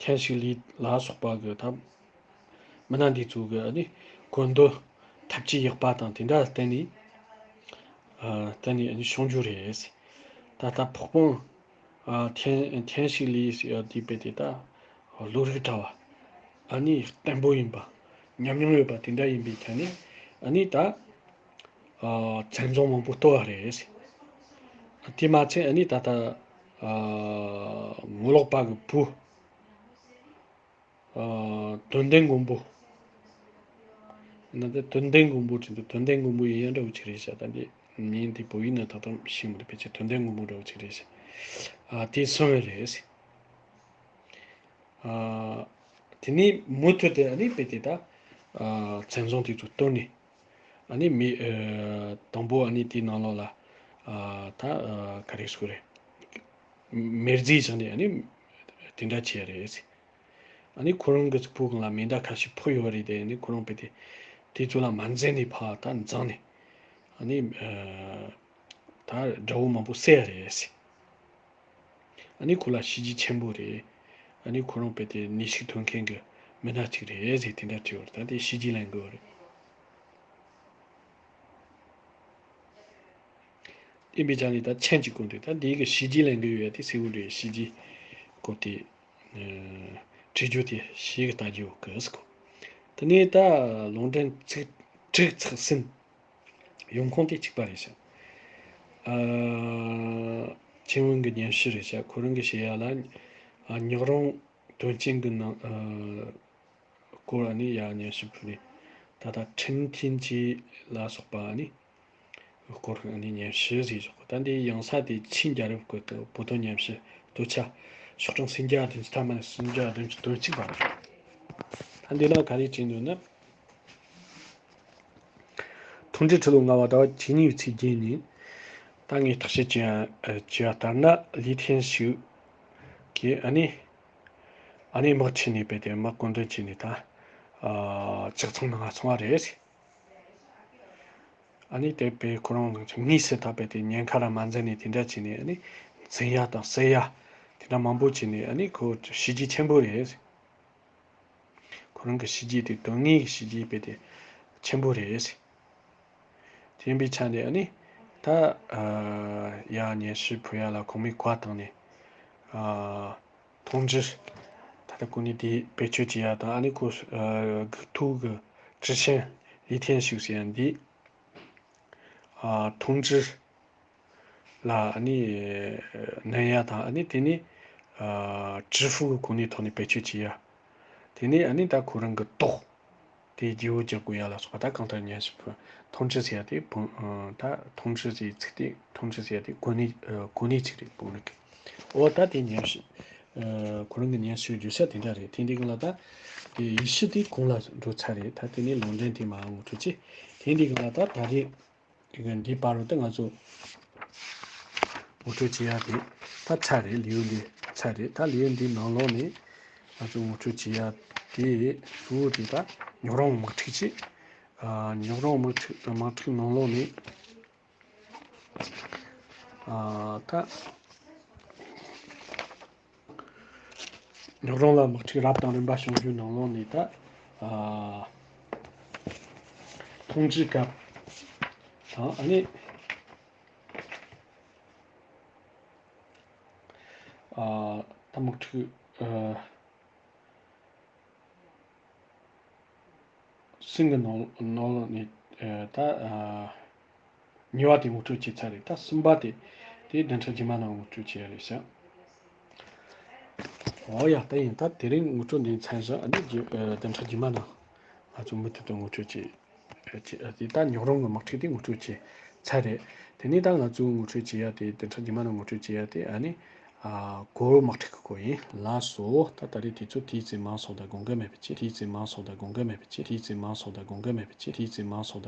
ཐེན་ཤིག་ལི་ལ་སོགས་པ་གི་ད་མི་སྣ་འདི་ཚོ་གི་ཨ་ནི་གོ་འདོད་ཐབས་ཇུས་ཡག་པ་དང་དེ་འདྲ་བརྟེན་ནས་ཨ་བརྟེན་ནས་ཨ་ནི་བྱུང་རྒྱུ་རེད། ད་ལྟ་ཕོགས་པོན་ཨ་ཐེན་ཐེན་ཤིག་ལི་ཟེར་ཡ་དེ་དཔེ་དེ་ད་བློ་རིག་བཀྲ་བ་ཨ་ནི་བརྟན་པོ་ཡིན་པ་ཉམས་མྱོང་ཡོད་པ་དེ་འདྲ་ཡིན་པའི་ཆ་ནས་ཨ་ནི་ད། ཨ་བཙན་རྫོང་མང་པོ་གཏོར་བ་རེད། དེ་མ་ཚད་ཨ་ནི་ད་ལྟ་ཨ་ངོ་ལོག་པ་གི་བུ་ཨ་དོན་ལྡན་མགོན་པོ། ན་ད་དོན་ལྡན་མགོན་པོ་ཅིག་འདུག་དོན་ལྡན་མགོན་པོ་ཡིན་ཡང་འདྲ་བོ་ཅིག་རེད་ཤག་ད་འདི་མིང་འདི་བོད་ཡིག་ནང་ད་དུང་ཤེས་མི་འདུག་ཕལ་ཆེར་དོན་ལྡན་མགོན་པོ་འདྲ་བོ་ཅིག་རེད་ཤག་ཨ་དེ་གསུངས་པ་རེད། ཨ་དེ་ནས་མུ་མཐུད་དེ་ཨ་ནི་དཔེ་དེ་ད་ཨ་བཙན་རྫོང་དེ་ཚོ་གཏོར་ནས། ཨ་ནི་མི་ཨ་དང་པོ་ཨ་ནི་དེའི་ནང་ལོགས་ལ་ཨ་ད་ཨ་ག་རེ་ཟེར་དགོས་རེད། མེར་རྫས་བཞག་ནས་ཨ་ནི་དེ་འདྲ་བྱས་རེད། ཨ་ནི་ཁོ་རང་གི་གཟུགས་པོ་སྒང་ལ་མེ་མདའ་ཁ་ཤས་ཕོག་ཡོད་རེད་དེ། ཨ་ནི་ཁོ་རང་དཔེ་དེ་དེ་ཚོ་ལ་མ་འཛེམས་ནས་ཕར་ད་འཛེགས་ནས་ཨ་ནི་ཨ་ད་དགྲ་བོ་མང་པོ་བསད་རེད། ཨ་ནི་ཁོ་ལ་བྱས་རྗེས་ཆེན་པོ་རེད། ཨ་ནི་ཁོ་རང་དཔེ་དེ་ནུས་ཤུགས་ཐོན་མཁན་གྱི་མི་སྣ་གཅིག་རེད་ཟེར་དེ་འདྲ་བྲིས་ཡོད་རེད། ད་དེ་བྱས་རྗེས་ལེན་དགོས་རེད། ཡིན་པའི་ཆ་ནས་ད་མཆན་གཅིག་བཀོད་འདུག་ད་འདི་གི་བྱས་རྗེས་ལེན་དགོས་ཡོད་དེ་གསལ་བོ་རེད། བྱས་རྗེས་སྐོར་དེ་ཨ་བྲིས་རྒྱུ་དེ་ཞིག་ལྟ་རྒྱུ་གི་ཟེར་གོ། དེ་ནས་ད་ལུང་འདྲེན་ཚིག་དྲུག་ཚེག་གསུམ། ཡོང་ཁུངས་དེ་གཅིག་པ་རེད་ཤག་ཨ་ཆིན་ཝུན་གྱི་སྙན་ཞུ་རེད་ཤག་ཁོ་རང་གིས་བཤད་ཡ་ལ་ཨ་ཉག་རོང་དོན་རྐྱེན་གྱི་ནང་ཨ་སྐོར་ཨ་ནི་ཡ་སྙན་ཞུ་ཕུལ་ནས་ད་ལྟ་ཁྲིན་ཐིན་ཅི་ལ་སོགས་པ་ཨ་ནི་སྐོར་ཨ་ནི་སྙན་ཞུ་ཟིག་བཞག་ད་འདི་ཡང་ས་དེ་ཆིན་རྒྱལ་རབས་སྐོར་དུ་བོད་དོན་སྙན་ཞུ་དུབ་ཆ་ཤོག་གྲངས་སུམ་བརྒྱ་བདུན་ཅུ་ཐམ་པ་ནས་སུམ་བརྒྱ་བདུན་ཅུ་དོན་གཅིག་བར་རེད། ད་འདི་ལ་ག་རེ་བྲིས་འདུག་ན། ཐུང་ཅིག་ཁྲི་ལོ་ལྔ་པ་ཟླ་བ་བཅུ་གཉིས་པའི་ཚེས་བརྒྱད་ཉིན། ད་ངས་བརྟག་དཔྱད་བྱས་ཡ་བྱས་པ་ལྟར་ན་ལི་ཐེན་ཞིའུ་གིས་ཨ་ནི། ཨ་ནི་དམག་ཁྲིད་ནས་རྦད་དེ་དམག་བསྐུལ་འདོན་བྱས་ནས་ད། ཨ། ལྕགས་ཚང་ནང་སོང་བ་རེད། ཨ་ནི་དེ་རྦད་ཁོ་རང་དངོས་སུ་ད་རྦད་དེ་ཉེན་ཁ་ར་མ་འཛེམས་ནས་དེ་འདྲ་བྱས་ནས། ཨ་ནི་འཛིང་ཡ་དང་བསད་ཡ་དེ་འདྲ་མང་པོ་བྱས་ནས། ཨ་ནི་ཁོ་བྱས་རྗེས་ཆེན་པོ་རེད། ཁོ་རང་གི་བྱས་རྗེས་དེ་དོན་དངོས་ཀྱི་བྱས་རྗེས་རྦད་དེ་ཆེན་པོ་རེད། དེ་ཡིན་པའི་ཆ་ནས་ཨ་ནི་ད། ཨ། ཡ་སྙན་ཞུ་ཕུལ་ཡ་ལ་ཁོང་མོས་བཀའ་བཏང་ནས། ཨ། ཐུང་ཅིག་ད་ལྟ་གོ་གནས་དེ་བེད་སྤྱོད་བྱེད་ཡ་དང་། ཨ་ནི་ཁོ། ཨ། སྒུག་ཐུག་གི་ཀྲི་ཆན་ལི་ཐེན་ཞིའུ་ཟེར་ཡ་འདི། ཨ། ཐུང་ཅིག་ལ་ཨ་ནི་གནོན་ཡ་དང་། ཨ་ནི་དེ་ནས། ཨ། ཀྲི་ཧྥུ་གི་གོ་གནས་ཐོག་ནས་བེད་སྤྱོད་བྱེད་ཡ། དེ་ནས་ཨ་ནི་ད་ཁོ་རང་གི་ཏོག་དེ་བརྗེ་བོ་རྒྱག་དགོས་ཡ་ལ་སོགས་པ། ད་གང་ལྟར་སྙན་ཞུ་ཕུལ། ཐུང་ཅིག་ཟེར་ཡ་དེ་བོད། ཨ། ད་ཐུང་ཅིག་ཟེར་ཡའི་ཚིག་དེ། ཐུང་ཅིག་ཟེར་ཡ་དེ་གོ་གནས། ཨ། གོ་གནས་ཅིག་རེད། བོད་མི་གི། འོ་ད་དེ་སྙན་ཞུ། ཨ། ཁོ་རང་གི་སྙན་ཞུ་བརྗོད་བྱ་དེ་འདྲ་རེད། དེ་འདི་གི་ལ་ད་དེ་ཡིག་ཆ་དེ་གོང་ལ་འགྲོ་ཚར་རེད། ད་དེ་ནས་ལུང་འདྲེན་དེ་མར་ངོ་སྤྲོད་བྱེད། དེ་འདི་གི་ལ་ད་ད་རེས་དེ་གི་འདི་བར་དུ་ད་ང་ཚོ་ངོ་སྤྲོད་བྱེད་ཡ་དེ་ད་ཚར་རེད། ལེའུ་འདི་ཚར་རེད། ད་ལེའུ་འདིའི་ནང་ལོགས་ནས་ང་ཚོ་ངོ་སྤྲོད་བྱེད་ཡ་དེ་གཙོ་བོ་དེ་ད་ཉུག་རོང་དམག་འཁྲུག་ཅིག་ཨ། ཉུག་རོང་དམག་འཁྲུག་དམག་འཁྲུག་ནང་ལོགས་ནས། ཨ། ད་ཉུག་རོང་ལ་དམག་འཁྲུག་རབ་དང་རིམ་པ་བྱུང་རྒྱུའི་ནང་ལོགས་ནས་ད། ཨ། ཐུང་ཅིག་སྐབས་དང་། ཨ་ནི། ཨ། ད་དམག་འཁྲུག་ཨ། གསུམ་གི་ནང་ནང་ལོགས་ནས། ཨ། ད། ཨ། གཉིས་པ་དེ་ངོ་སྤྲོད་བྱས་ཚར་རེད། ད་གསུམ་པ་དེ་དེ་བདུན་ཕྲག་རྗེས་མ་ནང་ངོ་སྤྲོད་བྱེད་ཡ་རེད་ཤག་འོ་ཡ། ད་ཡིན། ད་དེ་རིང་ངོ་སྤྲོད་འདི་ཚར་ཤག་ཨ་ནི་རྗེས། ཨ། བདུན་ཕྲག་རྗེས་མ་ནང་ང་ཚོ་མུ་མཐུད་དུ་ངོ་སྤྲོད་བྱེད། ཨ། བྱེད། ཨ། དེ་ད་ཉུག་རོང་གི་དམག་འཁྲུག་དེ་ངོ་སྤྲོད་བྱས་ཚར་རེད། དེ་ནས་ད་ང་ཚོས་ངོ་སྤྲོད་བྱེད་ཡ་དེ། བདུན་ཕྲག་རྗེས་མ་ནང་ངོ་སྤྲོད་བྱེད་ཡ་དེ་ཨ་ནི། ཨ། གོ་བོའི་དམག་འཁྲུག་གི་སྐོར་ཡིན། ལགས་སོ། ད་ད་རེས་དུས་ཚོད་དེའི་ཙམ་མང་སོང་ད་དགོངས་འགལ་མེད་པ་བྱེད། དེའི་ཙམ་མང་སོང་ད་དགོངས་འགལ་མེད་པ་བྱེད། དེའི་ཙམ་མང་སོང་ད་དགོངས་འགལ་མེད་པ་བྱེད། དེའི་ཙམ་མང་སོང་།